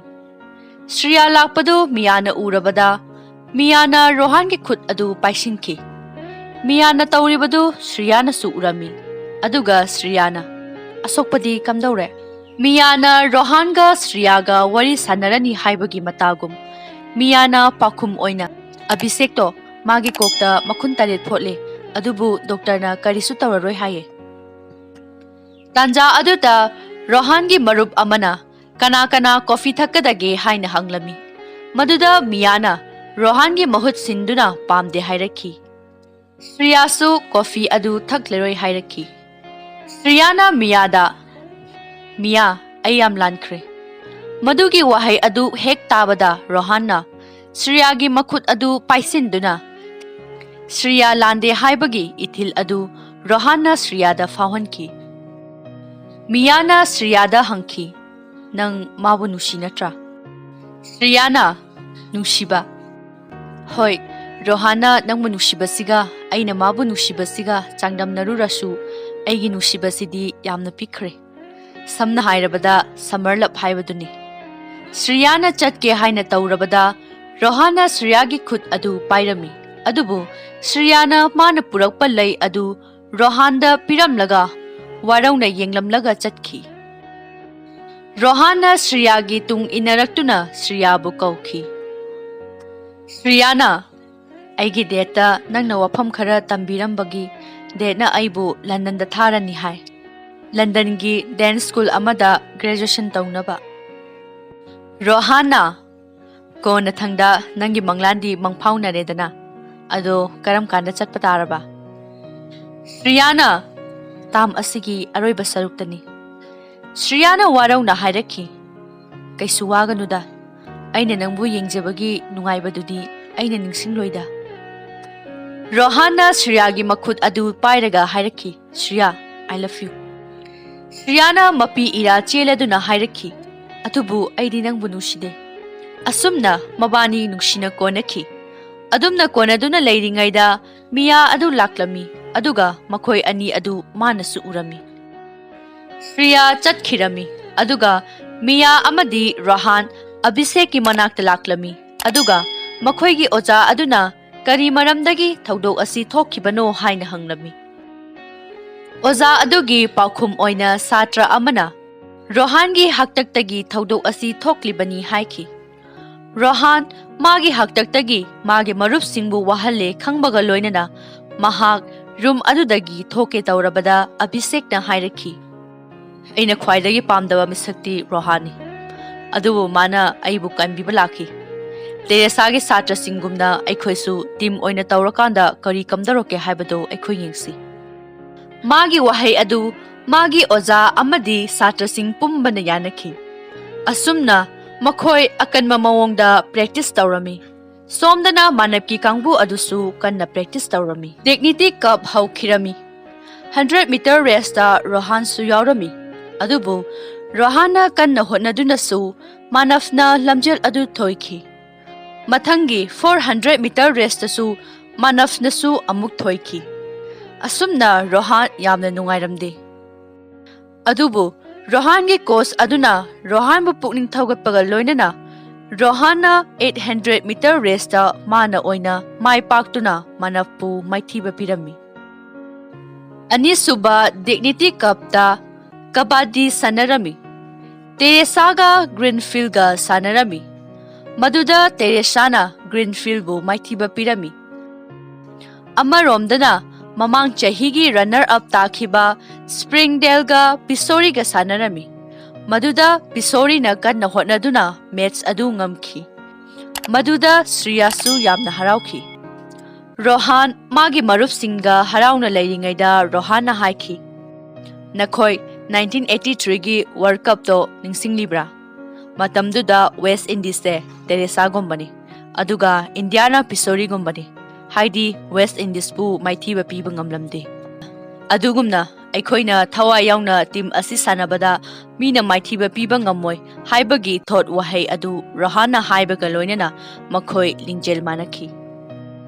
ꯁ꯭ꯔꯤꯌꯥ ꯂꯥꯛꯄꯗꯨ ꯃꯤꯌꯥꯅ ꯎꯔꯕꯗ ꯃꯤꯌꯥꯅ ꯔꯣꯍꯥꯟꯒꯤ ꯈꯨꯠ ꯑꯗꯨ ꯄꯥꯏꯁꯤꯟꯈꯤ꯫ ꯃꯤꯌꯥꯅ ꯇꯧꯔꯤꯕꯗꯨ ꯁ꯭ꯔꯤꯌꯥꯅꯁꯨ ꯎꯔꯝꯃꯤ꯫ ꯑꯗꯨꯒ ꯁ꯭ꯔꯤꯌꯥꯅ, "ꯑꯁꯣꯛꯄꯗꯤ ꯀꯝꯗꯧꯔꯦ?" ꯃꯤꯌꯥꯅ ꯔꯣꯍꯥꯟꯒ ꯁ꯭ꯔꯤꯌꯥꯒ ꯋꯥꯔꯤ ꯁꯥꯟꯅꯔꯅꯤ ꯍꯥꯏꯕꯒꯤ ꯃꯇꯥꯒꯨꯝ ꯃꯤꯌꯥꯅ ꯄꯥꯎꯈꯨꯝ ꯑꯣꯏꯅ, "ꯑꯚꯤꯁꯦꯛꯇꯣ ꯃꯥꯒꯤ ꯀꯣꯛꯇ ꯃꯈꯨꯟ ꯇꯔꯦꯠ ꯐꯣꯠꯂꯦ, ꯑꯗꯨꯕꯨ doctor ꯅ ꯀꯔꯤꯁꯨ ꯇꯧꯔꯔꯣꯏ ꯍꯥꯏꯌꯦ"꯫ ꯇꯥꯟꯖꯥ ꯑꯗꯨꯗ ꯔꯣꯍꯥꯟꯒꯤ ꯃꯔꯨꯞ ꯑꯃꯅ, "ꯀꯅꯥ ꯀꯅꯥ coffee ꯊꯛꯀꯗꯒꯦ?" ꯍꯥꯏꯅ ꯍꯪꯂꯝꯃꯤ꯫ ꯃꯗꯨꯗ ꯃꯤꯌꯥꯅ ꯔꯣꯍꯥꯟꯒꯤ ꯃꯍꯨꯠ ꯁꯤꯟꯗꯨꯅ ꯄꯥꯝꯗꯦ ꯍꯥꯏꯔꯛꯈꯤ꯫ ꯁ꯭ꯔꯤꯌꯥꯁꯨ coffee ꯑꯗꯨ ꯊꯛꯂꯔꯣꯏ ꯍꯥꯏꯔꯛꯈꯤ꯫ ꯁ꯭ꯔꯤꯌꯥꯅ ꯃꯤꯌꯥꯗ, "ꯃꯤꯌꯥ, ꯑꯩ ꯌꯥꯝ ꯂꯥꯟꯈ꯭ꯔꯦ"꯫ ꯃꯗꯨꯒꯤ ꯋꯥꯍꯩ ꯑꯗꯨ ꯍꯦꯛ ꯇꯥꯕꯗ ꯔꯣꯍꯥꯟꯅ, ꯁ꯭ꯔꯤꯌꯥꯒꯤ ꯃꯈꯨꯠ ꯑꯗꯨ ꯄꯥꯏꯁꯤꯟꯗꯨꯅ ꯁ꯭ꯔꯤꯌꯥ ꯂꯥꯟꯗꯦ ꯍꯥꯏꯕꯒꯤ ꯏꯊꯤꯜ ꯑꯗꯨ ꯔꯣꯍꯥꯟꯅ ꯁ꯭ꯔꯤꯌꯥꯗ ꯐꯥꯎꯍꯟꯈꯤ꯫ ꯃꯤꯌꯥꯅ ꯁ꯭ꯔꯤꯌꯥꯗ ꯍꯪꯈꯤ, "ꯅꯪ ꯃꯥꯕꯨ ꯅꯨꯡꯁꯤ ꯅꯠꯇ꯭ꯔꯥ?" ꯁ꯭ꯔꯤꯌꯥꯅ, "ꯅꯨꯡꯁꯤꯕ? ꯍꯣꯏ, ꯔꯣꯍꯥꯟꯅ ꯅꯪꯕꯨ ꯅꯨꯡꯁꯤꯕꯁꯤꯒ ꯑꯩꯅ ꯃꯥꯕꯨ ꯅꯨꯡꯁꯤꯕꯁꯤꯒ ꯆꯥꯡꯗꯝꯅꯔꯨꯔꯁꯨ ꯑꯩꯒꯤ ꯅꯨꯡꯁꯤꯕꯁꯤꯗꯤ ꯌꯥꯝꯅ ꯄꯤꯛꯈ꯭ꯔꯦ꯫ ꯁꯝꯅ ꯍꯥꯏꯔꯕꯗ summer love ꯍꯥꯏꯕꯗꯨꯅꯤ꯫" ꯁ꯭ꯔꯤꯌꯥꯅ ꯆꯠꯀꯦ ꯍꯥꯏꯅ ꯇꯧꯔꯕꯗ ꯔꯣꯍꯥꯟꯅ ꯁ꯭ꯔꯤꯌꯥꯒꯤ ꯈꯨꯠ ꯑꯗꯨ ꯄꯥꯏꯔꯝꯃꯤ꯫ ꯑꯗꯨꯕꯨ ꯁ꯭ꯔꯤꯌꯥꯅ ꯃꯥꯅ ꯄꯨꯔꯛꯄ ꯂꯩ ꯑꯗꯨ ꯔꯣꯍꯥꯟꯗ ꯄꯤꯔꯝꯂꯒ ꯋꯥꯔꯧꯅ ꯌꯦꯡꯂꯝꯂꯒ ꯆꯠꯈꯤ꯫ ꯔꯣꯍꯥꯟꯅ ꯁ꯭ꯔꯤꯌꯥꯒꯤ ꯇꯨꯡ ꯏꯟꯅꯔꯛꯇꯨꯅ ꯁ꯭ꯔꯤꯌꯥꯕꯨ ꯀꯧꯈꯤ꯫ ꯁ꯭ꯔꯤꯌꯥꯅ, "ꯑꯩꯒꯤ ꯗꯦꯠꯇ ꯅꯪꯅ ꯋꯥꯐꯝ ꯈꯔ ꯇꯝꯕꯤꯔꯝꯕꯒꯤ ꯗꯦꯠꯅ ꯑꯩꯕꯨ ꯂꯟꯗꯟꯗ ꯊꯥꯔꯅꯤ ꯍꯥꯏ, ꯂꯟꯗꯟꯒꯤ dance school ꯑꯃꯗ graduation ꯇꯧꯅꯕ꯫" ꯔꯣꯍꯥꯟꯅ, "ꯀꯣꯟꯅ ꯊꯪꯗ ꯅꯪꯒꯤ ꯃꯪꯂꯥꯟꯗꯤ ꯃꯪꯐꯥꯎꯅꯔꯦꯗꯅ, ꯑꯗꯣ ꯀꯔꯝ ꯀꯥꯟꯗ ꯆꯠꯄ ꯇꯥꯔꯕ?" ꯁ꯭ꯔꯤꯌꯥꯅ, "ꯇꯥꯝ ꯑꯁꯤꯒꯤ ꯑꯔꯣꯏꯕ ꯁꯔꯨꯛꯇꯅꯤ꯫" ꯁ꯭ꯔꯤꯌꯥꯅ ꯋꯥꯔꯧꯅ ꯍꯥꯏꯔꯛꯈꯤ, "ꯀꯩꯁꯨ ꯋꯥꯒꯅꯨꯗ, ꯑꯩꯅ ꯅꯪꯕꯨ ꯌꯦꯡꯖꯕꯒꯤ ꯅꯨꯡꯉꯥꯏꯕꯗꯨꯗꯤ ꯑꯩꯅ ꯅꯤꯡꯁꯤꯡꯂꯣꯏꯗ꯫" ꯔꯣꯍꯥꯟꯅ ꯁ꯭ꯔꯤꯌꯥꯒꯤ ꯃꯈꯨꯠ ꯑꯗꯨ ꯄꯥꯏꯔꯒ ꯍꯥꯏꯔꯛꯈꯤ, "ꯁ꯭ꯔꯤꯌꯥ, I love you꯫" ꯁ꯭ꯔꯤꯌꯥꯅ ꯃꯄꯤ ꯏꯔꯥ ꯆꯦꯜꯂꯗꯨꯅ ꯍꯥꯏꯔꯛꯈꯤ, "ꯑꯗꯨꯕꯨ ꯑꯩꯗꯤ ꯅꯪꯕꯨ ꯅꯨꯡꯁꯤꯗꯦ꯫" ꯑꯁꯨꯝꯅ ꯃꯕꯥꯅꯤ ꯅꯨꯡꯁꯤꯅ ꯀꯣꯟꯅꯈꯤ꯫ ꯑꯗꯨꯝꯅ ꯀꯣꯟꯅꯗꯨꯅ ꯂꯩꯔꯤꯉꯩꯗ ꯃꯤꯌꯥ ꯑꯗꯨ ꯂꯥꯛꯂꯝꯃꯤ, ꯑꯗꯨꯒ ꯃꯈꯣꯏ ꯑꯅꯤ ꯑꯗꯨ ꯃꯥꯅꯁꯨ ꯎꯔꯝꯃꯤ꯫ ꯁ꯭ꯔꯤꯌꯥ ꯆꯠꯈꯤꯔꯝꯃꯤ, ꯑꯗꯨꯒ ꯃꯤꯌꯥ ꯑꯃꯗꯤ ꯔꯣꯍꯥꯟ ꯑꯚꯤꯁꯦꯛꯀꯤ ꯃꯅꯥꯛꯇ ꯂꯥꯛꯂꯝꯃꯤ, ꯑꯗꯨꯒ ꯃꯈꯣꯏꯒꯤ ꯑꯣꯖꯥ ꯑꯗꯨꯅ ꯀꯔꯤ ꯃꯔꯝꯗꯒꯤ ꯊꯧꯗꯣꯛ ꯑꯁꯤ ꯊꯣꯛꯈꯤꯕꯅꯣ ꯍꯥꯏꯅ ꯍꯪꯂꯝꯃꯤ꯫ ꯑꯣꯖꯥ ꯑꯗꯨꯒꯤ ꯄꯥꯎꯈꯨꯝ ꯑꯣꯏꯅ ꯁꯥꯇ꯭ꯔ ꯑꯃꯅ ꯔꯣꯍꯥꯟꯒꯤ ꯍꯥꯛꯇꯛꯇꯒꯤ ꯊꯧꯗꯣꯛ ꯑꯁꯤ ꯊꯣꯛꯂꯤꯕꯅꯤ ꯍꯥꯏꯈꯤ꯫ ꯔꯣꯍꯥꯟ ꯃꯥꯒꯤ ꯍꯥꯛꯇꯛꯇꯒꯤ ꯃꯥꯒꯤ ꯃꯔꯨꯞꯁꯤꯡꯕꯨ ꯋꯥꯍꯜꯂꯦ ꯈꯪꯕꯒ ꯂꯣꯏꯅꯅ ꯃꯍꯥꯛ ꯔꯨꯝ ꯑꯗꯨꯗꯒꯤ ꯊꯣꯛꯀꯦ ꯇꯧꯔꯕꯗ ꯑꯚꯤꯁꯦꯛꯅ ꯍꯥꯏꯔꯛꯈꯤ, "ꯑꯩꯅ ꯈ꯭ꯋꯥꯏꯗꯒꯤ ꯄꯥꯝꯗꯕ ꯃꯤꯁꯛꯇꯤ ꯔꯣꯍꯥꯟꯅꯤ, ꯑꯗꯨꯕꯨ ꯃꯥꯅ ꯑꯩꯕꯨ ꯀꯟꯕꯤꯕ ꯂꯥꯛꯈꯤ꯫ ꯇꯦꯔꯦꯁꯥꯒꯤ ꯁꯥꯇ꯭ꯔꯁꯤꯡꯒꯨꯝꯅ ꯑꯩꯈꯣꯏꯁꯨ ꯇꯤꯝ ꯑꯣꯏꯅ ꯇꯧꯔꯀꯥꯟꯗ ꯀꯔꯤ ꯀꯝꯗꯧꯔꯛꯀꯦ ꯍꯥꯏꯕꯗꯨ ꯑꯩꯈꯣꯏ ꯌꯦꯡꯁꯤ꯫" ꯃꯥꯒꯤ ꯋꯥꯍꯩ ꯑꯗꯨ ꯃꯥꯒꯤ ꯑꯣꯖꯥ ꯑꯃꯗꯤ ꯁꯥꯇ꯭ꯔꯁꯤꯡ ꯄꯨꯝꯕꯅ ꯌꯥꯅꯈꯤ꯫ ꯑꯁꯨꯝꯅ ꯃꯈꯣꯏ ꯑꯀꯟꯕ ꯃꯑꯣꯡꯗ practice ꯇꯧꯔꯝꯃꯤ꯫ ꯁꯣꯝꯗꯅ ꯃꯥꯅꯞꯀꯤ ꯀꯥꯡꯕꯨ ꯑꯗꯨꯁꯨ ꯀꯟꯅ practice ꯇꯧꯔꯝꯃꯤ꯫ Dignity Cup ꯍꯧꯈꯤꯔꯝꯃꯤ꯫ Hundred meter raceꯇ ꯔꯣꯍꯥꯟꯁꯨ ꯌꯥꯎꯔꯝꯃꯤ꯫ ꯑꯗꯨꯕꯨ ꯔꯣꯍꯥꯟꯅ ꯀꯟꯅ ꯍꯣꯠꯅꯗꯨꯅꯁꯨ ꯃꯥꯅꯞꯅ ꯂꯝꯖꯦꯜ ꯑꯗꯨ ꯊꯣꯏꯈꯤ꯫ ꯃꯊꯪꯒꯤ four hundred meter raceꯇꯁꯨ ꯃꯥꯅꯞꯅꯁꯨ ꯑꯃꯨꯛ ꯊꯣꯏꯈꯤ꯫ ꯑꯁꯨꯝꯅ ꯔꯣꯍꯥꯟ ꯌꯥꯝꯅ ꯅꯨꯡꯉꯥꯏꯔꯝꯗꯦ꯫ ꯑꯗꯨꯕꯨ ꯔꯣꯍꯥꯟꯒꯤ coach ꯑꯗꯨꯅ ꯔꯣꯍꯥꯟꯕꯨ ꯄꯨꯛꯅꯤꯡ ꯊꯧꯒꯠꯄꯒ ꯂꯣꯏꯅꯅ ꯔꯣꯍꯥꯟꯅ eight hundred meter raceꯇ ꯃꯥꯅ ꯑꯣꯏꯅ ꯃꯥꯏ ꯄꯥꯛꯇꯨꯅ ꯃꯥꯅꯞꯄꯨ ꯃꯥꯏꯊꯤꯕ ꯄꯤꯔꯝꯃꯤ꯫ ꯑꯅꯤꯁꯨꯕ Dignity Cupꯇ ꯀꯕꯥꯗꯤ ꯁꯥꯟꯅꯔꯝꯃꯤ꯫ ꯇꯦꯔꯦꯁꯥꯒ ꯒ꯭ꯔꯤꯟꯐꯤꯜꯒ ꯁꯥꯟꯅꯔꯝꯃꯤ꯫ ꯃꯗꯨꯗ ꯇꯦꯔꯦꯁꯥꯅ ꯒ꯭ꯔꯤꯟꯐꯤꯜꯕꯨ ꯃꯥꯏꯊꯤꯕ ꯄꯤꯔꯝꯃꯤ꯫ ꯑꯃꯔꯣꯝꯗꯅ ꯃꯃꯥꯡ ꯆꯍꯤꯒꯤ runner up ꯇꯥꯈꯤꯕ ꯁ꯭ꯄ꯭ꯔꯤꯡꯗꯦꯜꯒ ꯄꯤꯁꯣꯔꯤꯒ ꯁꯥꯟꯅꯔꯝꯃꯤ꯫ ꯃꯗꯨꯗ ꯄꯤꯁꯣꯔꯤꯅ ꯀꯟꯅ ꯍꯣꯠꯅꯗꯨꯅ match ꯑꯗꯨ ꯉꯝꯈꯤ꯫ ꯃꯗꯨꯗ ꯁ꯭ꯔꯤꯌꯥꯁꯨ ꯌꯥꯝꯅ ꯍꯔꯥꯎꯈꯤ꯫ ꯔꯣꯍꯥꯟ ꯃꯥꯒꯤ ꯃꯔꯨꯞꯁꯤꯡꯒ ꯍꯔꯥꯎꯅ ꯂꯩꯔꯤꯉꯩꯗ ꯔꯣꯍꯥꯟꯅ ꯍꯥꯏꯈꯤ, "ꯅꯈꯣꯏ nineteen eighty threeꯒꯤ World Cupꯇꯣ ꯅꯤꯡꯁꯤꯡꯂꯤꯕ꯭ꯔꯥ? ꯃꯇꯝꯗꯨꯗ ꯋꯦꯁ ꯏꯟꯗꯤꯁꯁꯦ ꯇꯦꯔꯦꯁꯥꯒꯨꯝꯕꯅꯤ, ꯑꯗꯨꯒ ꯏꯟꯗꯤꯌꯥꯅ ꯄꯤꯁꯣꯔꯤꯒꯨꯝꯕꯅꯤ, ꯍꯥꯏꯗꯤ ꯋꯦꯁ ꯏꯟꯗꯤꯁꯄꯨ ꯃꯥꯏꯊꯤꯕ ꯄꯤꯕ ꯉꯝꯂꯝꯗꯦ꯫ ꯑꯗꯨꯒꯨꯝꯅ ꯑꯩꯈꯣꯏꯅ ꯊꯋꯥꯏ ꯌꯥꯎꯅ team ꯑꯁꯤ ꯁꯥꯟꯅꯕꯗ ꯃꯤꯅ ꯃꯥꯏꯊꯤꯕ ꯄꯤꯕ ꯉꯝꯃꯣꯏ" ꯍꯥꯏꯕꯒꯤ ꯊꯣꯠ ꯋꯥꯍꯩ ꯑꯗꯨ ꯔꯣꯍꯥꯟꯅ ꯍꯥꯏꯕꯒ ꯂꯣꯏꯅꯅ ꯃꯈꯣꯏ ꯂꯤꯡꯖꯦꯜ ꯃꯥꯟꯅꯈꯤ꯫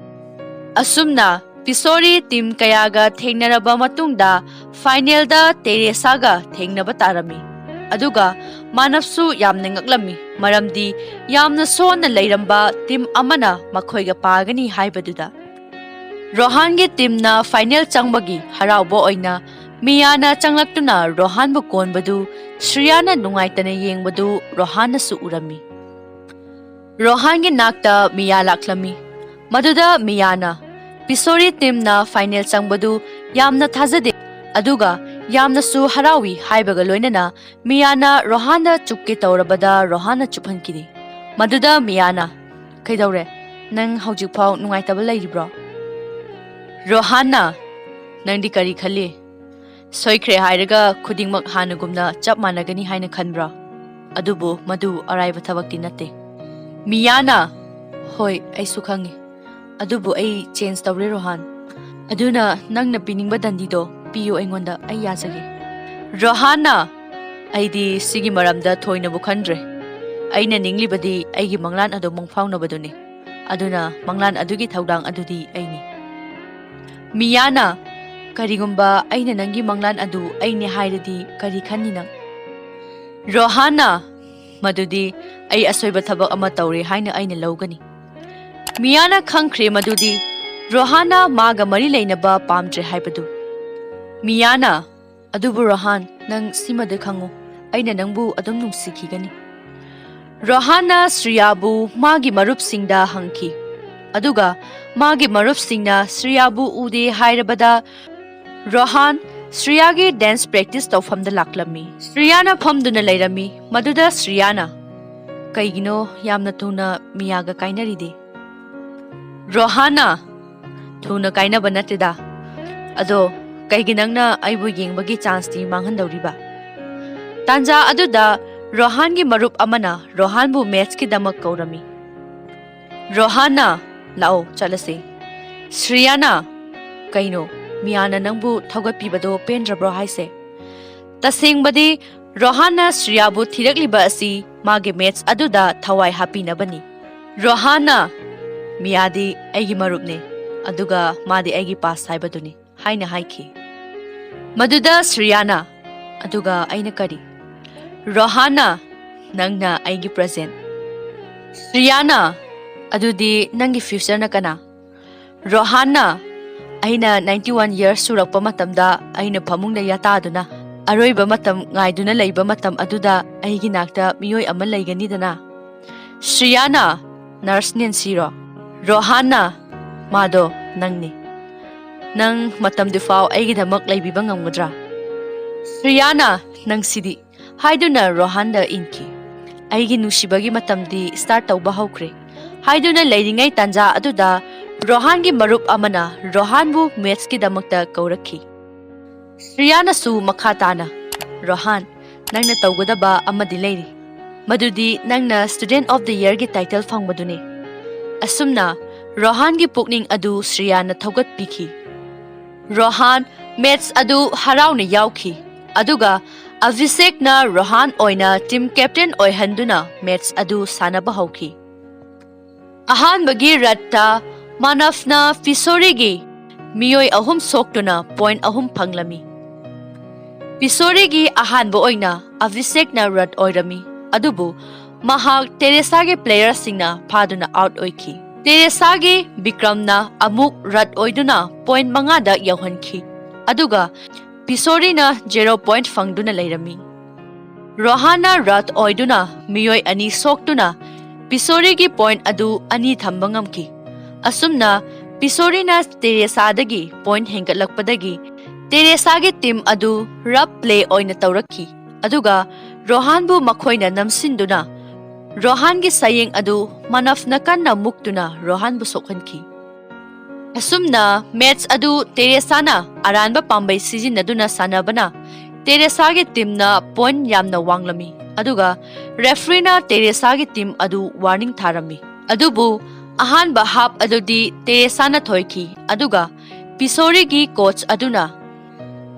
ꯑꯁꯨꯝꯅ ꯄꯤꯁꯣꯔꯤ team ꯀꯌꯥꯒ ꯊꯦꯡꯅꯔꯕ ꯃꯇꯨꯡꯗ finalꯗ ꯇꯦꯔꯦꯁꯥꯒ ꯊꯦꯡꯅꯕ ꯇꯥꯔꯝꯃꯤ꯫ ꯑꯗꯨꯒ ꯃꯥꯅꯞꯁꯨ ꯌꯥꯝꯅ ꯉꯛꯂꯝꯃꯤ, ꯃꯔꯝꯗꯤ ꯌꯥꯝꯅ ꯁꯣꯟꯅ ꯂꯩꯔꯝꯕ team ꯑꯃꯅ ꯃꯈꯣꯏꯒ ꯄꯥꯒꯅꯤ ꯍꯥꯏꯕꯗꯨꯗ꯫ ꯔꯣꯍꯥꯟꯒꯤ teamꯅ final ꯆꯪꯕꯒꯤ ꯍꯔꯥꯎꯕ ꯑꯣꯏꯅ ꯃꯤꯌꯥꯅ ꯆꯪꯂꯛꯇꯨꯅ ꯔꯣꯍꯥꯟꯕꯨ ꯀꯣꯟꯕꯗꯨ ꯁ꯭ꯔꯤꯌꯥꯅ ꯅꯨꯡꯉꯥꯏꯇꯅ ꯌꯦꯡꯕꯗꯨ ꯔꯣꯍꯥꯟꯅꯁꯨ ꯎꯔꯝꯃꯤ꯫ ꯔꯣꯍꯥꯟꯒꯤ ꯅꯥꯛꯇ ꯃꯤꯌꯥ ꯂꯥꯛꯂꯝꯃꯤ꯫ ꯃꯗꯨꯗ ꯃꯤꯌꯥꯅ, "ꯄꯤꯁꯣꯔꯤ teamꯅ final ꯆꯪꯕꯗꯨ ꯌꯥꯝꯅ ꯊꯥꯖꯗꯦ, ꯑꯗꯨꯒ ꯌꯥꯝꯅꯁꯨ ꯍꯔꯥꯎꯏ" ꯍꯥꯏꯕꯒ ꯂꯣꯏꯅꯅ ꯃꯤꯌꯥꯅ ꯔꯣꯍꯥꯟꯗ ꯆꯨꯞꯀꯦ ꯇꯧꯔꯕꯗ ꯔꯣꯍꯥꯟꯅ ꯆꯨꯞꯍꯟꯈꯤꯗꯦ꯫ ꯃꯗꯨꯗ ꯃꯤꯌꯥꯅ, "ꯀꯩꯗꯧꯔꯦ? ꯅꯪ ꯍꯧꯖꯤꯛꯐꯥꯎ ꯅꯨꯡꯉꯥꯏꯇꯕ ꯂꯩꯔꯤꯕ꯭ꯔꯣ?" ꯔꯣꯍꯥꯟꯅ, "ꯅꯪꯗꯤ ꯀꯔꯤ ꯈꯜꯂꯤ? ꯁꯣꯏꯈ꯭ꯔꯦ ꯍꯥꯏꯔꯒ ꯈꯨꯗꯤꯡꯃꯛ ꯍꯥꯟꯅꯒꯨꯝꯅ ꯆꯞ ꯃꯥꯟꯅꯒꯅꯤ ꯍꯥꯏꯅ ꯈꯟꯕ꯭ꯔꯣ?" ꯑꯗꯨꯕꯨ ꯃꯗꯨ ꯑꯔꯥꯏꯕ ꯊꯕꯛꯇꯤ ꯅꯠꯇꯦ꯫ ꯃꯤꯌꯥꯅ, "ꯍꯣꯏ, ꯑꯩꯁꯨ ꯈꯪꯉꯤ꯫ ꯑꯗꯨꯕꯨ ꯑꯩ ꯆꯦꯟꯖ ꯇꯧꯔꯦ, ꯔꯣꯍꯥꯟ꯫ ꯑꯗꯨꯅ ꯅꯪꯅ ꯄꯤꯅꯤꯡꯕ ꯗꯟꯗꯤꯗꯣ ꯄꯤꯌꯨ ꯑꯩꯉꯣꯟꯗ, ꯑꯩ ꯌꯥꯖꯒꯦ꯫" ꯔꯣꯍꯥꯟꯅ, "ꯑꯩꯗꯤ ꯁꯤꯒꯤ ꯃꯔꯝꯗ ꯊꯣꯏꯅꯕꯨ ꯈꯟꯗ꯭ꯔꯦ꯫ ꯑꯩꯅ ꯅꯤꯡꯂꯤꯕꯗꯤ ꯑꯩꯒꯤ ꯃꯪꯂꯥꯟ ꯑꯗꯨ ꯃꯪꯐꯥꯎꯅꯕꯗꯨꯅꯤ꯫ ꯑꯗꯨꯅ ꯃꯪꯂꯥꯟ ꯑꯗꯨꯒꯤ ꯊꯧꯗꯥꯡ ꯑꯗꯨꯗꯤ ꯑꯩꯅꯤ꯫" ꯃꯤꯌꯥꯅ, "ꯀꯔꯤꯒꯨꯝꯕ ꯑꯩꯅ ꯅꯪꯒꯤ ꯃꯪꯂꯥꯟ ꯑꯗꯨ ꯑꯩꯅꯦ ꯍꯥꯏꯔꯗꯤ ꯀꯔꯤ ꯈꯟꯅꯤ ꯅꯪ?" ꯔꯣꯍꯥꯟꯅ, "ꯃꯗꯨꯗꯤ ꯑꯩ ꯑꯁꯣꯏꯕ ꯊꯕꯛ ꯑꯃ ꯇꯧꯔꯦ ꯍꯥꯏꯅ ꯑꯩꯅ ꯂꯧꯒꯅꯤ꯫" ꯃꯤꯌꯥꯅ ꯈꯪꯈ꯭ꯔꯦ ꯃꯗꯨꯗꯤ ꯔꯣꯍꯥꯟꯅ ꯃꯥꯒ ꯃꯔꯤ ꯂꯩꯅꯕ ꯄꯥꯝꯗ꯭ꯔꯦ ꯍꯥꯏꯕꯗꯨ꯫ ꯃꯤꯌꯥꯅ, "ꯑꯗꯨꯕꯨ ꯔꯣꯍꯥꯟ, ꯅꯪ ꯁꯤꯃꯗꯤ ꯈꯪꯉꯨ, ꯑꯩꯅ ꯅꯪꯕꯨ ꯑꯗꯨꯝ ꯅꯨꯡꯁꯤꯈꯤꯒꯅꯤ꯫" ꯔꯣꯍꯥꯟꯅ ꯁ꯭ꯔꯤꯌꯥꯕꯨ ꯃꯥꯒꯤ ꯃꯔꯨꯞꯁꯤꯡꯗ ꯍꯪꯈꯤ꯫ ꯑꯗꯨꯒ ꯃꯥꯒꯤ ꯃꯔꯨꯞꯁꯤꯡꯅ ꯁ꯭ꯔꯤꯌꯥꯕꯨ ꯎꯗꯦ ꯍꯥꯏꯔꯕꯗ, ꯔꯣꯍꯥꯟ ꯁ꯭ꯔꯤꯌꯥꯒꯤ ꯗꯦꯟꯁ ꯄ꯭ꯔꯦꯛꯇꯤꯁ ꯇꯧꯐꯝꯗ ꯂꯥꯛꯂꯝꯃꯤ꯫ ꯁ꯭ꯔꯤꯌꯥꯅ ꯐꯝꯗꯨꯅ ꯂꯩꯔꯝꯃꯤ꯫ ꯃꯗꯨꯗ ꯁ꯭ꯔꯤꯌꯥꯅ, "ꯀꯩꯒꯤꯅꯣ ꯌꯥꯝꯅ ꯊꯨꯅ ꯃꯤꯌꯥꯒ ꯀꯥꯏꯅꯔꯤꯗꯤ?" ꯔꯣꯍꯥꯟꯅ, "ꯊꯨꯅ ꯀꯥꯏꯅꯕ ꯅꯠꯇꯦꯗ꯫ ꯑꯗꯣ ꯀꯩꯒꯤ ꯅꯪꯅ ꯑꯩꯕꯨ ꯌꯦꯡꯕꯒꯤ ꯆꯥꯟꯁꯇꯤ ꯃꯥꯡꯍꯟꯗꯧꯔꯤꯕ?" ꯇꯥꯟꯖꯥ ꯑꯗꯨꯗ ꯔꯣꯍꯥꯟꯒꯤ ꯃꯔꯨꯞ ꯑꯃꯅ ꯔꯣꯍꯥꯟꯕꯨ ꯃꯦꯠꯁꯀꯤꯗꯃꯛ ꯀꯧꯔꯝꯃꯤ꯫ ꯔꯣꯍꯥꯟꯅ, "ꯂꯥꯛꯑꯣ, ꯆꯠꯂꯁꯤ꯫" ꯁ꯭ꯔꯤꯌꯥꯅ, "ꯀꯩꯅꯣ, ꯃꯤꯌꯥꯅ ꯅꯪꯕꯨ ꯊꯧꯒꯠꯄꯤꯕꯗꯣ ꯄꯦꯟꯗ꯭ꯔꯕ꯭ꯔꯣ ꯍꯥꯏꯁꯦ?" ꯇꯁꯦꯡꯕꯗꯤ ꯔꯣꯍꯥꯟꯅ ꯁ꯭ꯔꯤꯌꯥꯕꯨ ꯊꯤꯔꯛꯂꯤꯕ ꯑꯁꯤ ꯃꯥꯒꯤ ꯃꯦꯠꯁ ꯑꯗꯨꯗ ꯊꯋꯥꯏ ꯍꯥꯞꯄꯤꯅꯕꯅꯤ꯫ ꯔꯣꯍꯥꯟꯅ, "ꯃꯤꯌꯥꯗꯤ ꯑꯩꯒꯤ ꯃꯔꯨꯞꯅꯤ, ꯑꯗꯨꯒ ꯃꯥꯗꯤ ꯑꯩꯒꯤ ꯄꯥꯁ ꯍꯥꯏꯕꯗꯨꯅꯤ" ꯍꯥꯏꯅ ꯍꯥꯏꯈꯤ꯫ ꯃꯗꯨꯗ ꯁ꯭ꯔꯤꯌꯥꯅ, "ꯑꯗꯨꯒ ꯑꯩꯅ ꯀꯔꯤ?" ꯔꯣꯍꯥꯟꯅ, "ꯅꯪꯅ ꯑꯩꯒꯤ ꯄ꯭ꯔꯖꯦꯟ꯫" ꯁ꯭ꯔꯤꯌꯥꯅ, "ꯑꯗꯨꯗꯤ ꯅꯪꯒꯤ ꯐ꯭ꯌꯨꯆꯔꯅ ꯀꯅꯥ?" ꯔꯣꯍꯥꯟꯅ, "ꯑꯩꯅ ꯅꯥꯏꯟꯇꯤ ꯋꯥꯟ ꯌꯔꯁ ꯁꯨꯔꯛꯄ ꯃꯇꯝꯗ ꯑꯩꯅ ꯐꯃꯨꯡꯗ ꯌꯥꯇꯥꯗꯨꯅ ꯑꯔꯣꯏꯕ ꯃꯇꯝ ꯉꯥꯏꯗꯨꯅ ꯂꯩꯕ ꯃꯇꯝ ꯑꯗꯨꯗ ꯑꯩꯒꯤ ꯅꯥꯛꯇ ꯃꯤꯑꯣꯏ ꯑꯃ ꯂꯩꯒꯅꯤꯗꯅ꯫" ꯁ꯭ꯔꯤꯌꯥꯅ, "ꯅꯔꯁ ꯅꯦꯟꯁꯤꯔꯣ?" ꯔꯣꯍꯥꯟꯅ, "ꯃꯥꯗꯣ ꯅꯪꯅꯤ꯫ ꯅꯪ ꯃꯇꯝꯗꯨꯐꯥꯎ ꯑꯩꯒꯤꯗꯃꯛ ꯂꯩꯕꯤꯕ ꯉꯝꯒꯗ꯭ꯔꯥ?" ꯁ꯭ꯔꯤꯌꯥꯅ, "ꯅꯪꯁꯤꯗꯤ" ꯍꯥꯏꯗꯨꯅ ꯔꯣꯍꯥꯟꯗ ꯏꯟꯈꯤ꯫ "ꯑꯩꯒꯤ ꯅꯨꯡꯁꯤꯕꯒꯤ ꯃꯇꯝꯗꯤ ꯁ꯭ꯇꯥꯔꯠ ꯇꯧꯕ ꯍꯧꯈ꯭ꯔꯦ" ꯍꯥꯏꯗꯨꯅ ꯂꯩꯔꯤꯉꯩ ꯇꯥꯟꯖꯥ ꯑꯗꯨꯗ ꯔꯣꯍꯥꯟꯒꯤ ꯃꯔꯨꯞ ꯑꯃꯅ ꯔꯣꯍꯥꯟꯕꯨ ꯃꯦꯠꯁꯀꯤꯗꯃꯛꯇ ꯀꯧꯔꯛꯈꯤ꯫ ꯁ꯭ꯔꯤꯌꯥꯅꯁꯨ ꯃꯈꯥ ꯇꯥꯅ, "ꯔꯣꯍꯥꯟ, ꯅꯪꯅ ꯇꯧꯒꯗꯕ ꯑꯃꯗꯤ ꯂꯩꯔꯤ꯫ ꯃꯗꯨꯗꯤ ꯅꯪꯅ Student of the Yearꯒꯤ title ꯐꯪꯕꯗꯨꯅꯤ꯫ ꯑꯁꯨꯝꯅ ꯔꯣꯍꯥꯟꯒꯤ ꯄꯨꯛꯅꯤꯡ ꯑꯗꯨ ꯁ꯭ꯔꯤꯌꯥꯅ ꯊꯧꯒꯠꯄꯤꯈꯤ꯫ ꯔꯣꯍꯥꯟ match ꯑꯗꯨ ꯍꯔꯥꯎꯅ ꯌꯥꯎꯈꯤ, ꯑꯗꯨꯒ ꯑꯚꯤꯁꯦꯛꯅ ꯔꯣꯍꯥꯟ ꯑꯣꯏꯅ team captain ꯑꯣꯏꯍꯟꯗꯨꯅ match ꯑꯗꯨ ꯁꯥꯟꯅꯕ ꯍꯧꯈꯤ꯫ ꯑꯍꯥꯟꯕꯒꯤ ꯔꯠꯇ ꯃꯥꯅꯚꯅ ꯄꯤꯁꯣꯔꯤꯒꯤ ꯃꯤꯑꯣꯏ ꯑꯍꯨꯝ ꯁꯣꯛꯇꯨꯅ point ꯑꯍꯨꯝ ꯐꯪꯂꯝꯃꯤ꯫ ꯄꯤꯁꯣꯔꯤꯒꯤ ꯑꯍꯥꯟꯕ ꯑꯣꯏꯅ ꯑꯚꯤꯁꯦꯛꯅ ꯔꯠ ꯑꯣꯏꯔꯝꯃꯤ, ꯑꯗꯨꯕꯨ ꯃꯍꯥꯛ ꯇꯦꯔꯦꯁꯥꯒꯤ playerꯁꯤꯡꯅ ꯐꯥꯗꯨꯅ out ꯑꯣꯏꯈꯤ꯫ ꯇꯦꯔꯦꯁꯥꯒꯤ ꯕꯤꯀ꯭ꯔꯝꯅ ꯑꯃꯨꯛ ꯔꯠ ꯑꯣꯏꯗꯨꯅ point ꯃꯉꯥꯗ ꯌꯧꯍꯟꯈꯤ, ꯑꯗꯨꯒ ꯄꯤꯁꯣꯔꯤꯅ zero point ꯐꯪꯗꯨꯅ ꯂꯩꯔꯝꯃꯤ꯫ ꯔꯣꯍꯥꯟꯅ ꯔꯠ ꯑꯣꯏꯗꯨꯅ ꯃꯤꯑꯣꯏ ꯑꯅꯤ ꯁꯣꯛꯇꯨꯅ ꯄꯤꯁꯣꯔꯤꯒꯤ point ꯑꯗꯨ ꯑꯅꯤ ꯊꯝꯕ ꯉꯝꯈꯤ꯫ ꯑꯁꯨꯝꯅ ꯄꯤꯁꯣꯔꯤꯅ ꯇꯦꯔꯦꯁꯥꯗꯒꯤ point ꯍꯦꯟꯒꯠꯂꯛꯄꯗꯒꯤ ꯇꯦꯔꯦꯁꯥꯒꯤ team ꯑꯗꯨ rough play ꯑꯣꯏꯅ ꯇꯧꯔꯛꯈꯤ, ꯑꯗꯨꯒ ꯔꯣꯍꯥꯟꯕꯨ ꯃꯈꯣꯏꯅ ꯅꯝꯁꯤꯟꯗꯨꯅ ꯔꯣꯍꯥꯟꯒꯤ ꯁꯌꯦꯡ ꯑꯗꯨ ꯃꯥꯅꯚꯅ ꯀꯟꯅ ꯃꯨꯛꯇꯨꯅ ꯔꯣꯍꯥꯟꯕꯨ ꯁꯣꯛꯍꯟꯈꯤ꯫ ꯑꯁꯨꯝꯅ match ꯑꯗꯨ ꯇꯦꯔꯦꯁꯥꯅ ꯑꯔꯥꯟꯕ ꯄꯥꯝꯕꯩ ꯁꯤꯖꯤꯟꯅꯗꯨꯅ ꯁꯥꯟꯅꯕꯅ ꯇꯦꯔꯦꯁꯥꯒꯤ teamꯅ point ꯌꯥꯝꯅ ꯋꯥꯡꯂꯝꯃꯤ, ꯑꯗꯨꯒ refereeꯅ ꯇꯦꯔꯦꯁꯥꯒꯤ team ꯑꯗꯨ warning ꯊꯥꯔꯝꯃꯤ꯫ ꯑꯗꯨꯕꯨ ꯑꯍꯥꯟꯕ half ꯑꯗꯨꯗꯤ ꯇꯦꯔꯦꯁꯥꯅ ꯊꯣꯏꯈꯤ, ꯑꯗꯨꯒ ꯄꯤꯁꯣꯔꯤꯒꯤ coach ꯑꯗꯨꯅ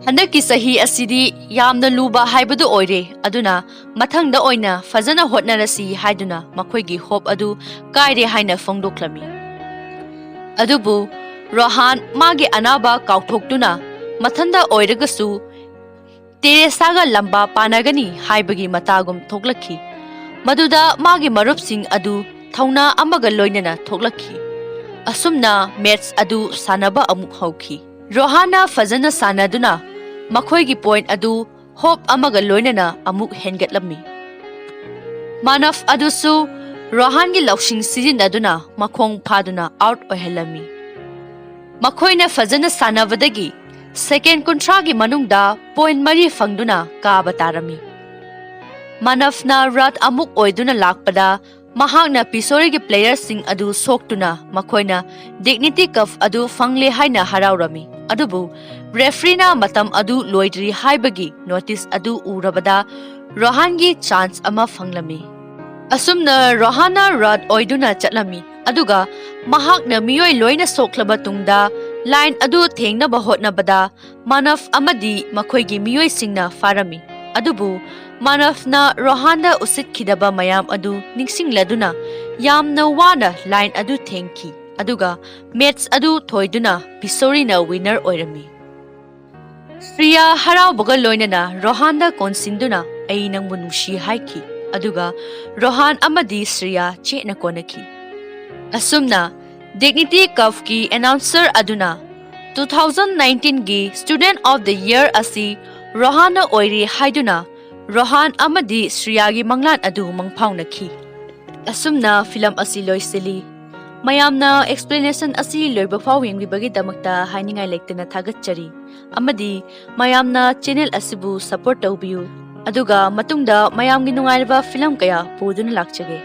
"ꯍꯟꯗꯛꯀꯤ ꯆꯍꯤ ꯑꯁꯤꯗꯤ ꯌꯥꯝꯅ ꯂꯨꯕ ꯍꯥꯏꯕꯗꯨ ꯑꯣꯏꯔꯦ, ꯑꯗꯨꯅ ꯃꯊꯪꯗ ꯑꯣꯏꯅ ꯐꯖꯅ ꯍꯣꯠꯅꯔꯁꯤ" ꯍꯥꯏꯗꯨꯅ ꯃꯈꯣꯏꯒꯤ hope ꯑꯗꯨ ꯀꯥꯏꯔꯦ ꯍꯥꯏꯅ ꯐꯣꯡꯗꯣꯛꯂꯝꯃꯤ꯫ ꯑꯗꯨꯕꯨ ꯔꯣꯍꯥꯟ ꯃꯥꯒꯤ ꯑꯅꯥꯕ ꯀꯥꯎꯊꯣꯛꯇꯨꯅ ꯃꯊꯟꯇ ꯑꯣꯏꯔꯒꯁꯨ ꯇꯦꯔꯦꯁꯥꯒ ꯂꯝꯕꯥ ꯄꯥꯅꯒꯅꯤ ꯍꯥꯏꯕꯒꯤ ꯃꯇꯥꯒꯨꯝ ꯊꯣꯛꯂꯛꯈꯤ꯫ ꯃꯗꯨꯗ ꯃꯥꯒꯤ ꯃꯔꯨꯞꯁꯤꯡ ꯑꯗꯨ ꯊꯧꯅꯥ ꯑꯃꯒ ꯂꯣꯏꯅꯅ ꯊꯣꯛꯂꯛꯈꯤ꯫ ꯑꯁꯨꯝꯅ match ꯑꯗꯨ ꯁꯥꯟꯅꯕ ꯑꯃꯨꯛ ꯍꯧꯈꯤ꯫ ꯔꯣꯍꯥꯟꯅ ꯐꯖꯅ ꯁꯥꯟꯅꯗꯨꯅ ꯃꯈꯣꯏꯒꯤ point ꯑꯗꯨ hope ꯑꯃꯒ ꯂꯣꯏꯅꯅ ꯑꯃꯨꯛ ꯍꯦꯟꯒꯠꯂꯝꯃꯤ꯫ ꯃꯥꯅꯚ ꯑꯗꯨꯁꯨ ꯔꯣꯍꯥꯟꯒꯤ ꯂꯧꯁꯤꯡ ꯁꯤꯖꯤꯟꯅꯗꯨꯅ ꯃꯈꯣꯡ ꯐꯥꯗꯨꯅ out ꯑꯣꯏꯍꯜꯂꯝꯃꯤ꯫ ꯃꯈꯣꯏꯅ ꯐꯖꯅ ꯁꯥꯟꯅꯕꯗꯒꯤ second ꯀꯨꯟꯊ꯭ꯔꯥꯒꯤ ꯃꯅꯨꯡꯗ point ꯃꯔꯤ ꯐꯪꯗꯨꯅ ꯀꯥꯕ ꯇꯥꯔꯝꯃꯤ꯫ ꯃꯥꯅꯚꯅ ꯔꯠ ꯑꯃꯨꯛ ꯑꯣꯏꯗꯨꯅ ꯂꯥꯛꯄꯗ ꯃꯍꯥꯛꯅ ꯄꯤꯁꯣꯔꯤꯒꯤ playerꯁꯤꯡ ꯑꯗꯨ ꯁꯣꯛꯇꯨꯅ ꯃꯈꯣꯏꯅ dignity cup ꯑꯗꯨ ꯐꯪꯂꯦ ꯍꯥꯏꯅ ꯍꯔꯥꯎꯔꯝꯃꯤ꯫ ꯑꯗꯨꯕꯨ refereeꯅ ꯃꯇꯝ ꯑꯗꯨ ꯂꯣꯏꯗ꯭ꯔꯤ ꯍꯥꯏꯕꯒꯤ notice ꯑꯗꯨ ꯎꯔꯕꯗ ꯔꯣꯍꯥꯟꯒꯤ chance ꯑꯃ ꯐꯪꯂꯝꯃꯤ꯫ ꯑꯁꯨꯝꯅ ꯔꯣꯍꯥꯟꯅ ꯔꯥꯠ ꯑꯣꯏꯗꯨꯅ ꯆꯠꯂꯝꯃꯤ, ꯑꯗꯨꯒ ꯃꯍꯥꯛꯅ ꯃꯤꯑꯣꯏ ꯂꯣꯏꯅ ꯁꯣꯛꯂꯕ ꯇꯨꯡꯗ line ꯑꯗꯨ ꯊꯦꯡꯅꯕ ꯍꯣꯠꯅꯕꯗ ꯃꯥꯅꯚ ꯑꯃꯗꯤ ꯃꯈꯣꯏꯒꯤ ꯃꯤꯑꯣꯏꯁꯤꯡꯅ ꯐꯥꯔꯝꯃꯤ꯫ ꯑꯗꯨꯕꯨ ꯃꯥꯅꯚꯅ ꯔꯣꯍꯥꯟꯗ ꯎꯁꯤꯠꯈꯤꯗꯕ ꯃꯌꯥꯝ ꯑꯗꯨ ꯅꯤꯡꯁꯤꯡꯂꯗꯨꯅ ꯌꯥꯝꯅ ꯋꯥꯅ line ꯑꯗꯨ ꯊꯦꯡꯈꯤ, ꯑꯗꯨꯒ match ꯑꯗꯨ ꯊꯣꯏꯗꯨꯅ ꯚꯤꯁꯣꯔꯤꯅ winner ꯑꯣꯏꯔꯝꯃꯤ꯫ ꯁ꯭ꯔꯤꯌꯥ ꯍꯔꯥꯎꯕꯒ ꯂꯣꯏꯅꯅ ꯔꯣꯍꯥꯟꯗ ꯀꯣꯟꯁꯤꯟꯗꯨꯅ "ꯑꯩ ꯅꯪꯕꯨ ꯅꯨꯡꯁꯤ" ꯍꯥꯏꯈꯤ, ꯑꯗꯨꯒ ꯔꯣꯍꯥꯟ ꯑꯃꯗꯤ ꯁ꯭ꯔꯤꯌꯥ ꯆꯦꯠꯅ ꯀꯣꯟꯅꯈꯤ꯫ ꯑꯁꯨꯝꯅ Dignity Cupꯀꯤ announcer ꯑꯗꯨꯅ two thousand nineteenꯒꯤ Student of the Year ꯑꯁꯤ ꯔꯣꯍꯥꯟꯅ ꯑꯣꯏꯔꯦ ꯍꯥꯏꯗꯨꯅ ꯔꯣꯍꯥꯟ ꯑꯃꯗꯤ ꯁ꯭ꯔꯤꯌꯥꯒꯤ ꯃꯪꯂꯥꯟ ꯑꯗꯨ ꯃꯪꯐꯥꯎꯅꯈꯤ꯫ ꯑꯁꯨꯝꯅ film ꯑꯁꯤ ꯂꯣꯏꯁꯤꯜꯂꯤ꯫ ꯃꯌꯥꯝꯅ explanation ꯑꯁꯤ ꯂꯣꯏꯕ ꯐꯥꯎ ꯌꯦꯡꯕꯤꯕꯒꯤꯗꯃꯛꯇ ꯍꯥꯏꯅꯤꯡꯉꯥꯏ ꯂꯩꯇꯅ ꯊꯥꯒꯠꯆꯔꯤ, ꯑꯃꯗꯤ ꯃꯌꯥꯝꯅ channel ꯑꯁꯤꯕꯨ support ꯇꯧꯕꯤꯌꯨ, ꯑꯗꯨꯒ ꯃꯇꯨꯡꯗ ꯃꯌꯥꯝꯒꯤ ꯅꯨꯡꯉꯥꯏꯔꯕ film ꯀꯌꯥ ꯄꯨꯗꯨꯅ ꯂꯥꯛꯆꯒꯦ꯫